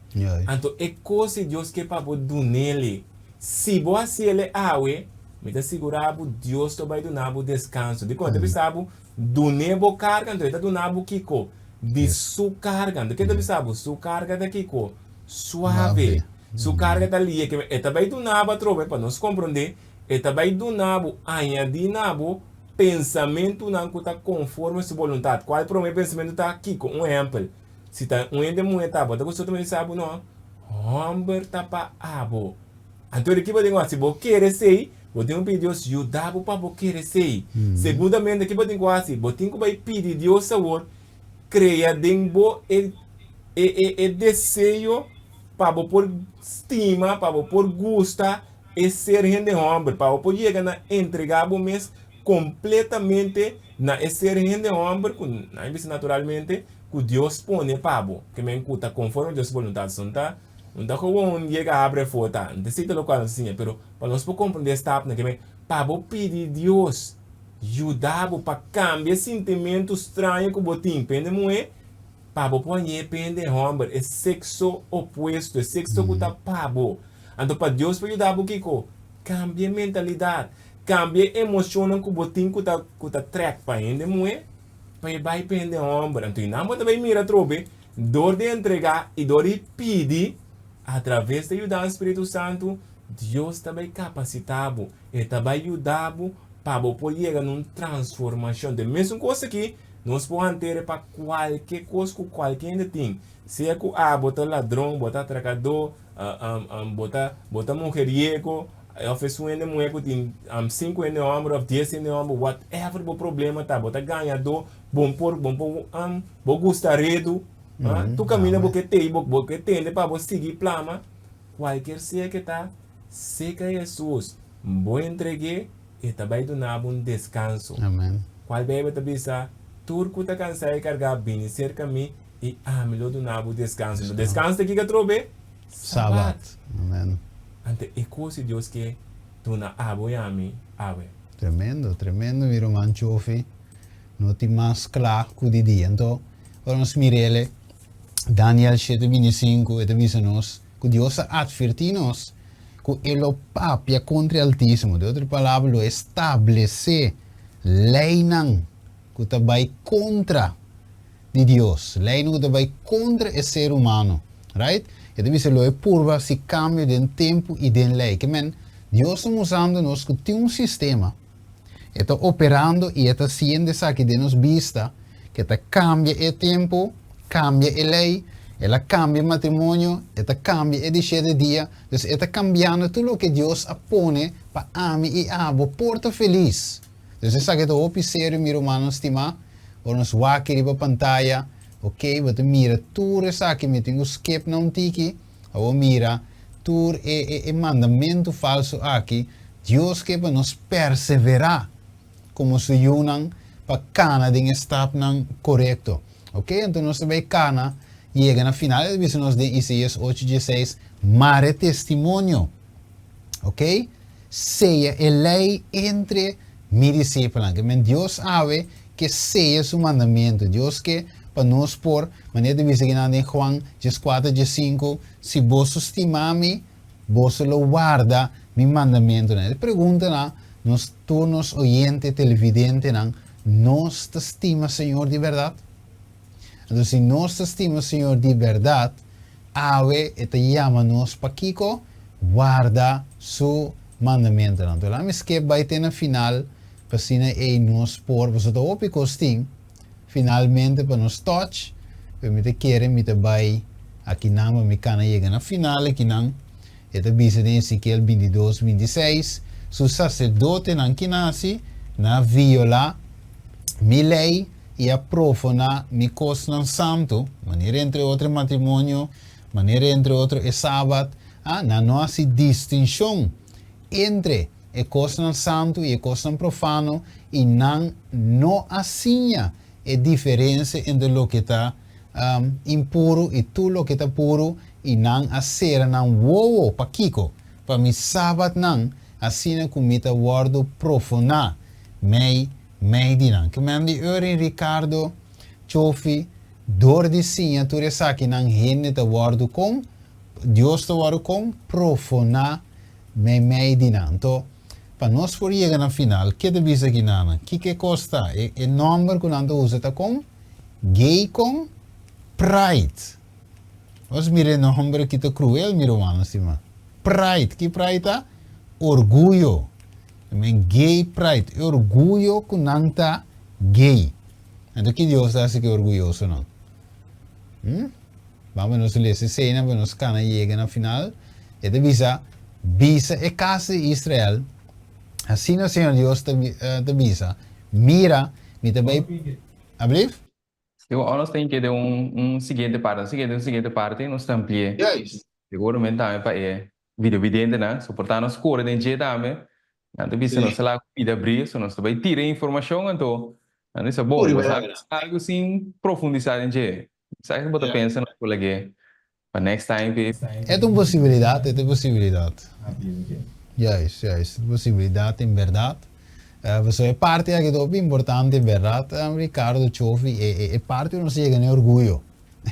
Anto e kos di Dios ke pa bo dun'El. Si bo hasiel awe, mi ta sigurá bo Dios lo bai duna bo deskanso. Dikon? E ta bisa bo, Dun'é bo karga, anto e ta duna bo kiko? Di su karga. Anto ke ta bisa bo? Su karga ta kiko? Suave. Su karga ta lihe. E ta bai duna bo atrobe pa nos komprondé E ta bai duna bo, añadí na bo, pensamentunan ku ta konforme su boluntat. Kual promé pensamentu ta? Kiko? Un ehèmpel, si ta un hende muhé ta bo ta gusta otro muhé bisa bo, No, hòmber ta pa abo. Anto di ki bo tin ku hasi? Si bo kere esei, bo tin ku pidi Dios yuda bo pa bo kere esei. Segundamente, ki bo tin ku hasi? Bo tin ku bai pidi Dios awor krea den bo e e e deseo pa bo por stima, pa bo por gusta E ser hende hòmber, pa bo por yega na entregá bo mes kompletamente na e ser hende hòmber ku, nan a bisa naturalmente, ku Dios pone pa bo, ke men ku ta konforme Dios su boluntat. So, no ta, no ta gewoon yega habri afó ta, no ta esei ta lokual nos ta siña, pero pa nos por komprendé e stapnan, ke men pa bo pidi Dios yuda bo pa kambia e sintimentu straño ku bo tin pa hende muhé, Pa bo por hañ'é pende hòmber, e sekso opuesto, e sekso ku ta pa bo. Anto pa Dios por yuda bo kiko? Kambia e mentalidat, kambia e emoshonnan ku bo tin ku ta ku ta trèk pa hende muhé, pa e bai pa hende hòmber. Anto einan bo ta bai mira atrobe, dor di entregá i dor di pidi, atraves di yudansa Spiritu Santu, Dios ta bai kapasitá bo, e ta bai yuda bo pa bo por yega na un transformashon. Den mesun kos aki, Nos por hantere pa kualke kos ku kualke hende tin, sea ku abo ta ladron, bo ta atrakadó, bo ta bo ta mujeriego, òf esun hende muhé ku tin sinku hende hòmber òf dies hende hòmber, whatever bo problema ta, bo ta gañadó, bo por bo por bo gusta redu, tur kaminda bo ke tei bo ke tende pa bo sigui plama, kualker sea ke ta, seka Hesus, bo entreg'é. E ta bai duna bo un deskanso.
Amen.
Kual Beibel ta bisa, Tur ku ta kansá i kargá, bini serka mi, i ami lo duna bo deskanso. Enton, deskanso ta kiko atrobe?
Sabat. Amen.
Anto e kos di Dios ke duna abo i ami awe.
Tremendo, tremendo mi ruman Chofi. No tin mas kla ku di dia. Anto, ora nos mir'el, Daniel shete bintisinko, e ta bisa nos ku Dios a atvertí nos ku e lo papia kontra e Altísimo, den otro palabra, lo e stablesé leinan ku ta bai kontra di Dios, leinan ku ta bai kontra e ser humano, right? E ta bisa lo e purba hasi kambio den tempu i den lei. Ke men, Dios ta musando nos ku tin un sistema, e ta operando i e ta hasiendo esaki den nos bista, ke ta kambia e tempu, kambia e lei, el a kambia e matrimonio, e ta kambia e di shete dia, dus e ta kambiando tur loke Dios a pone pa ami i abo por ta felis. Dus esaki ta hopi serio mi rumannan stimá, ora nos wak riba pantaya, ok, bo ta mira tur esaki, mi tin ku skip na un tiki, Awor mira, tur e e e mandamentu falsu aki, Dios ke pa nos perseverá komo su yunan pa kana den e stapnan korekto. Ok, anto nos ta bai kana yega na final, e ta bisa nos den Isaías ocho dieseis, Mare testimonio, ok, seya e lei entre mi disipelnan. Ke men Dios awe ke seya su mandamentu, Dios ke. Pa nos por, manera ta bisa kinan den Juan 14, 15, si boso stima mi, boso lo warda mi mandamentunan. E pregunta na nos tur nos oyente, televidentenan, nos ta stima Señor di bèrdat? Anto si nos ta stima Señor di bèrdat, awe e ta yama nos pa kiko? Warda su mandamentunan. Anto laat mi skip bai te na final, pa asina ei nos por, pasobra ta hopi kos tin, finalmente pa nos touch, pero mi ta kere mi ta bai akinan pa mi kana yega na final akinan. E ta bisa den Ezekiel 22, 26, Su saserdotenan ki nasi, nan a violá mi lei i a profaná mi kosnan santu, manera entre otro e matrimonio, manera entre otro e Sabat, a nan no hasi distinshon entre e kosnan santu i e kosnan profano, i nan no a siña e diferensia entre loke ta impuru i tur loke ta puru, i nan a sera nan wowo pa kiko? Pa mi Sabatnan, asina ku mi ta wòrdu profoná mei mei di nan. Ke men di Eurin Ricardo Chofi, dor di siña tur esakinan hende ta wòrdu kon, Dios ta wòrdu kon profoná mei mei di nan. Anto, pa nos por yega na final, ke ta bisa ki nan? Kiko e kos ta? E e nòmber ku nan ta usa ta kon? Gay kon? Pride. Nos mira e nòmber aki ta kruel, mi rumannan stima. Pride. Ki pride ta? Orguyo. Men gay pride. E orguyo ku nan ta gay. Anto ki Dios ta hasi ku e orguyosonan? Hm? Ban pa nos lesa esei-nan pa nos kana yega na final. E ta bisa, Bisa e kas di Israel, asina Señor Dios ta ta bisa, Mira, mi ta bai. Ablief?
Sigur, ora nos tin ke den un un siguiente parte, un siguiente un siguiente parte, nos ta ampli'é. Seguramente tambe pa e videovidentenan, soportá nos kore den dje tambe. Nan ta bisa nos ta laga ku pida abrí, so nos ta bai tira e informashon, anto nan ta bisa, bon, bo sa bisa algu sin profundisá den dje. Sa ke bo ta pensa nos por lag'é pa next time pe.
E ta un posibilidat, e ta un posibilidat. Juist, juist, e ta un posibilidat en bèrdat. Pasobra e parti aki ta hopi importante en bèrdat, Ricardo, Chofi, e parti ku nos ta yega na e orguyo.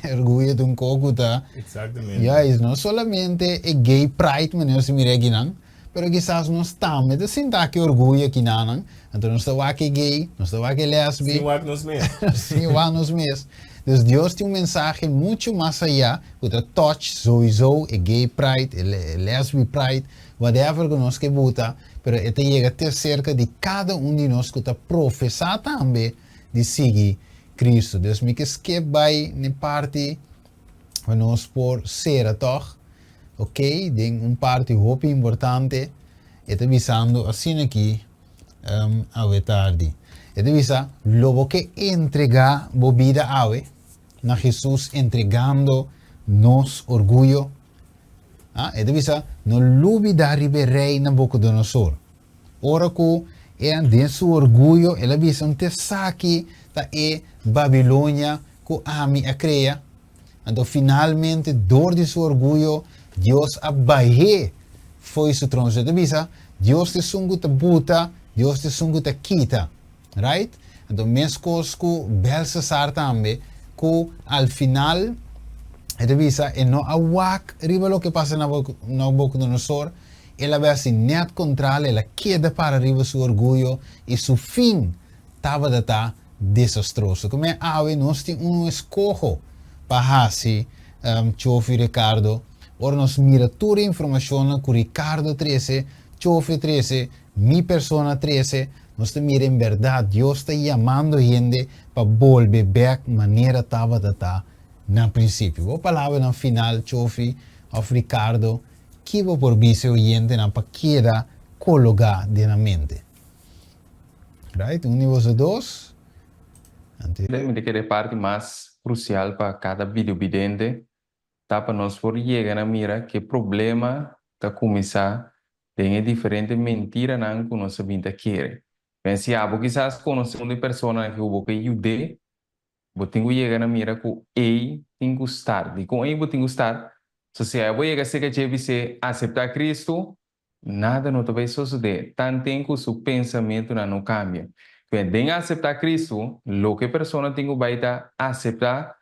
E orguyo ta un kos ku ta.
Exactamente.
Juist, no solamente e gay pride manera nos ta mira akinan, pero kisas nos tambe ta sinta aki orguyo akinanan, anto nos ta wak e gay, nos ta wak e lesbi.
Sin wak nos mes.
Sin wak nos mes. Dus Dios tin un mensahe muchu mas ayá ku ta touch souiso e gay pride, e lesbi pride, whatever ku nos ke buta, pero e ta yega te serka di kada un di nos ku ta profesá tambe di sigui Cristo. Dus mi ke skip bai n'e parti pa nos por sera tòg, ok, den un parti hopi importante, e ta bisando asina aki awe tardi. E ta bisa, Lo bo ke entregá bo bida awe na Hesus entregando nos orguyo? Ah, e ta bisa, No lubidá riba e rei Nabucodonosor. Ora ku e a den su orguyo el a bisa, Un t'esaki ta e Babilonia ku ami a krea? Anto finalmente dor di su orguyo Dios a bah'é fo'i su trono. So e ta bisa, Dios ta esun ku ta buta, Dios ta esun ku ta kita. Right? Anto meskos ku Belsasar tambe, ku al final e ta bisa e no a wak riba loke pasa na Nabucodonosor, el a bai hasi nèt kontrali, el a keda para riba su orguyo i su fin tabata ta desastroso. Kume awe nos tin un eskoho pa hasi, Chofi Ricardo, ora nos mira tur e informashonnan ku Ricardo trese, Chofi trese, mi persona trese, nos ta mira en bèrdat Dios ta yamando hende pa bolbe bèk manera tabata ta na prinsipio. Bo palabranan final, Chofi òf Ricardo, ki bo por bisa e oyentenan pa keda kologá den nan mente? Right, un di boso dos.
Anto. Mi ta kere e parti mas krusial pa kada videobidente ta pa nos por yega na mira ke problema ta kuminsá den e diferente mentiranan ku nos a bin ta kere. Men si abo kisas konosé un di personanan ku bo ke yud'é, bo tin ku yega na mira ku ei tin ku start. Dikon ei bo tin ku start? So si abo yega serka dje bis'é aseptá Kristu, Nada no ta bai sosodé tanten ku su pensamentunan no kambia. Kwen den aseptá Kristu, loke e persona tin ku bai ta aseptá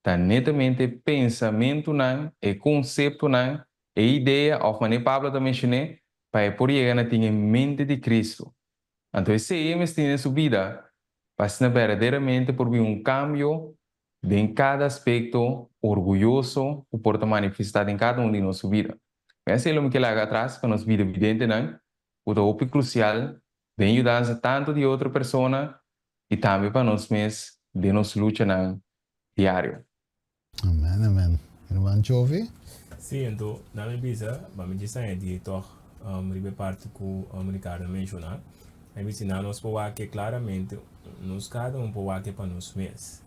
ta netamente pensamentunan, e konseptonan, e idea òf manera Pablo ta menshoné, pa e por yega na tin e mente di Kristu. Anto esei e mester tin den su bida pa asina berdaderamente por bin un kambio den kada aspekto orguyoso ku por ta manifestá den kada un di nos su bida. Mi a lo mi ke laga atras pa nos videovidentenan ku ta hopi krusial den yudansa tantu di otro persona i tambe pa nos mes den nos luchanan diario.
Amen amen. Herman Chovi?
Sí, anto na mi bisa, ba mi djis añadí tòg riba e parti ku Ricardo a menshoná. Mi bisa na nos por wak klaramente, nos kada un por wak pa nos mes.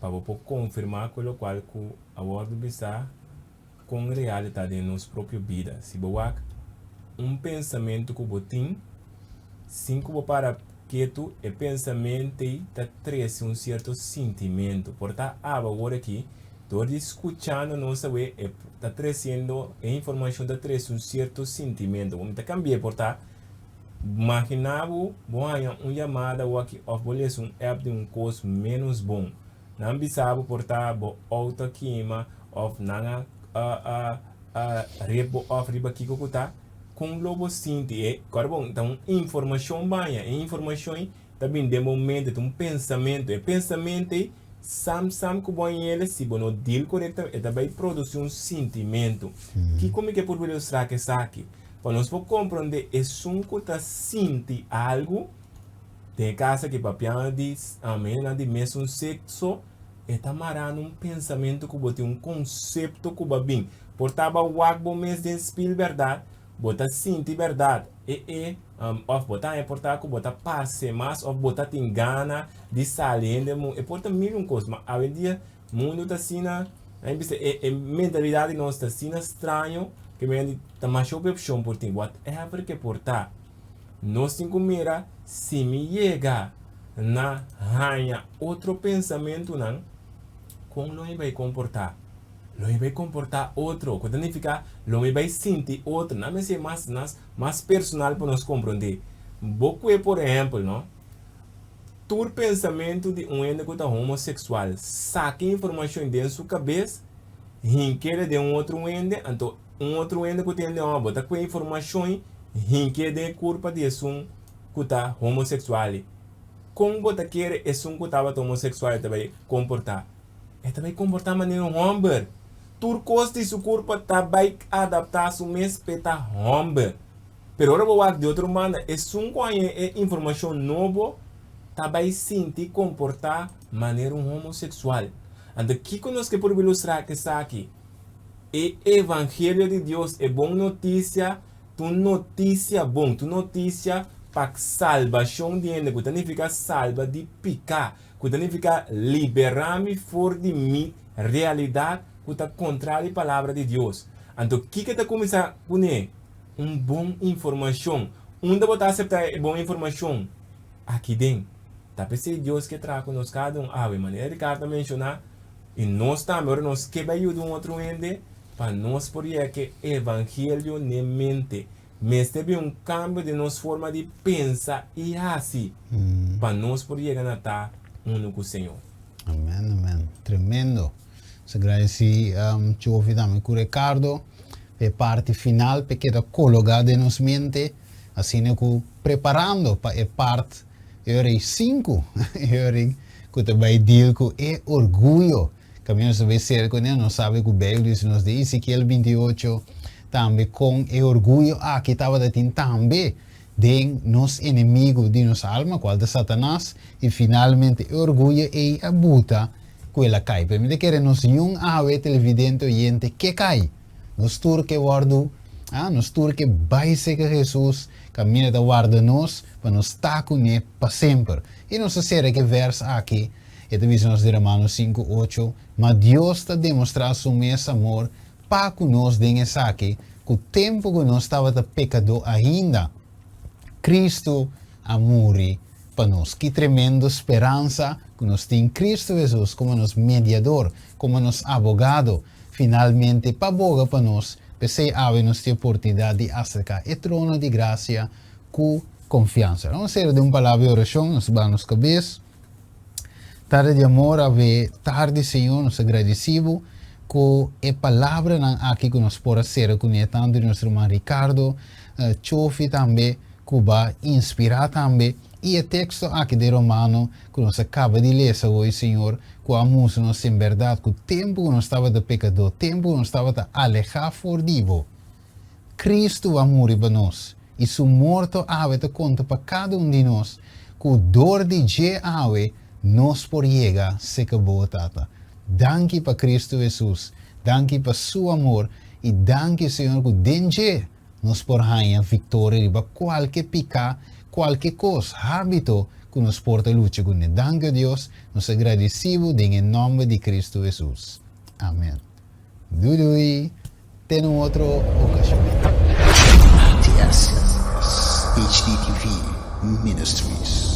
Pa bo por konfirmá ku lokual ku a wòrdu bisá kon real e ta den nos propio bida. Si bo wak un pensamentu ku bo tin, sin ku bo para ketu, e pensamentu ei ta trese un sierto sintimentu. Por ta abo awor aki, dor di skuchando nos awe, e ta tresiendo, e informashon ta trese un sierto sintimentu. Bo ta kambi'é por ta, Magina bo, bo haña un yamada awor aki òf bo lesa un app di un kos ménos bon. Nan bisa bo por ta bo outo a kima of nan a a a rip bo of riba kiko ku ta, kon lo bo sinti? E kòrda bon, ta un informashon baña, e informashon ei ta bini den bo mente, ta un pensamentu, e pensamentu ei sam sam ku bo a yele si bo no deal korektamente e ta bai produsi un sintimentu. Kiko mi ke purba ilustrá ku esaki? Pa nos por komprondé esun ku ta sinti algu, Den e kas aki papiando di hendenan di mesun sekso, e ta mará na un pensamentu ku bo tin, un konsepto ku bo a bin. Por ta bo a wak bo mes den spil bèrdat, bo ta sinti bèrdat e e òf bo ta haña por ta ku bo ta parse mas òf bo ta tin gana di sali hende mu. E por ta mil un kos, ma awendia mundu ta asina, nan bisa e e mentalidat di nos ta asina straño ke mi hende ta masha hopi opshon por tin, whatever ke por ta. Nos tin ku mira si mi yega na haña otro pensamentunan, kon lo mi bai komportá? Lo mi bai komportá otro, ku ta nifiká lo mi bai sinti otro. Nan mester mas nas mas personal pa nos komprondé. Bo kue por ehèmpel no, tur pensamentu di un hende ku ta homoseksual saka informashon den su kabes, hink'é den un otro hende, anto Un otro hende ku tende ò bo ta kue informashon hink'é den e kurpa di esun ku ta homoseksual. Kon bo ta kere esun ku tabata homoseksual ta bai komportá? E ta bai komportá manera un hòmber. Tur kos di su kurpa ta bai adaptá su mes p'e ta hòmber. Pero ora bo wak di otro banda, esun ku haña e informashon nobo ta bai sinti komportá manera un homoseksual. Anto kiko nos ke por ilustrá ku esaki? E evangelio di Dios, e bon notisia, ta un notisia bon, ta un notisia pa salbashon di hende, ku ta nifiká salba di piká, ku ta nifiká liberá mi for di mi realidat ku ta kontra di palabra di Dios. Anto kiko ta kuminsá kuné? Un bon informashon. Unda bo ta aseptá e bon informashon? Aki den. Ta p'esei Dios ke traha ku nos kada un awe. Manera Ricardo a menshoná, I nos tambe ora nos ke bai yuda un otro hende, pa nos por yega ke evangelio n'e mente. Mester bin un kambio den nos forma di pensa i hasi, pa nos por yega na ta unu ku Señor.
Amen amen tremendo. Nos a gradeci Chofi tambe ku Ricardo pa e parti final pa e keda kologa den nos mente asina ku preparando pa e part Euri sinku Euri ku ta bai deal ku e orguyo. Kaminda nos ta bai ser kuné, nos sabi ku Beibel bisa nos den Ezekiel 28 tambe kon e orguyo aki tabata tin tambe den nos enemigu di nos alma, kual ta Satanas, i finalmente e orguyo ei a buta ku el a kai. Pero mi ta kere nos niun awe televidente oyente ke kai. Nos tur ke wòrdu, ah, nos tur ke bai serka Hesus, kaminda ta warda nos pa nos ta kuné pa semper. I nos ta sera ku e vèrs aki, e ta bisa nos den Romanos sinku, ocho, Ma Dios ta demostrá su mes amor pa ku nos den esaki, ku tempu ku nos tabata pekadó ainda, Kristu a muri pa nos. Ki tremendo speransa ku nos tin Kristu Hesus komo nos Mediador, komo nos Abogado, finalmente pa boga pa nos! P'esei awe nos tin oportunidat di aserká e trono di grasia ku. konfiansa. Nos sera den un palabra di orashon, nos baha nos kabes. Tata di amor, awe tardi Señor nos ta gradisí Bo ku e palabranan aki ku nos por a sera kuné tantu di nos ruman Ricardo Chofi tambe ku ba inspirá tambe i e teksto aki den Romano ku nos a kaba di lesa hoy Señor ku a mustra nos en bèrdat ku tempu ku nos tabata pekadó, tempu ku nos tabata alehá for di Bo, Kristu a muri pa nos, i su morto awe ta konta pa kada un di nos ku dor di dje awe nos por yega seka bo, Tata. Danki pa Kristu Hesus, danki pa su amor, i danki, Señor, ku den dje nos por haña viktoria riba kualke piká, kualke kos, hábito ku nos por ta lucha kuné. Danki, o Dios, nos ta gradisí bo den e nòmber di Kristu Hesus. Amen. Dui dui, te na un otro ocasion.
ATS HDTV Ministries.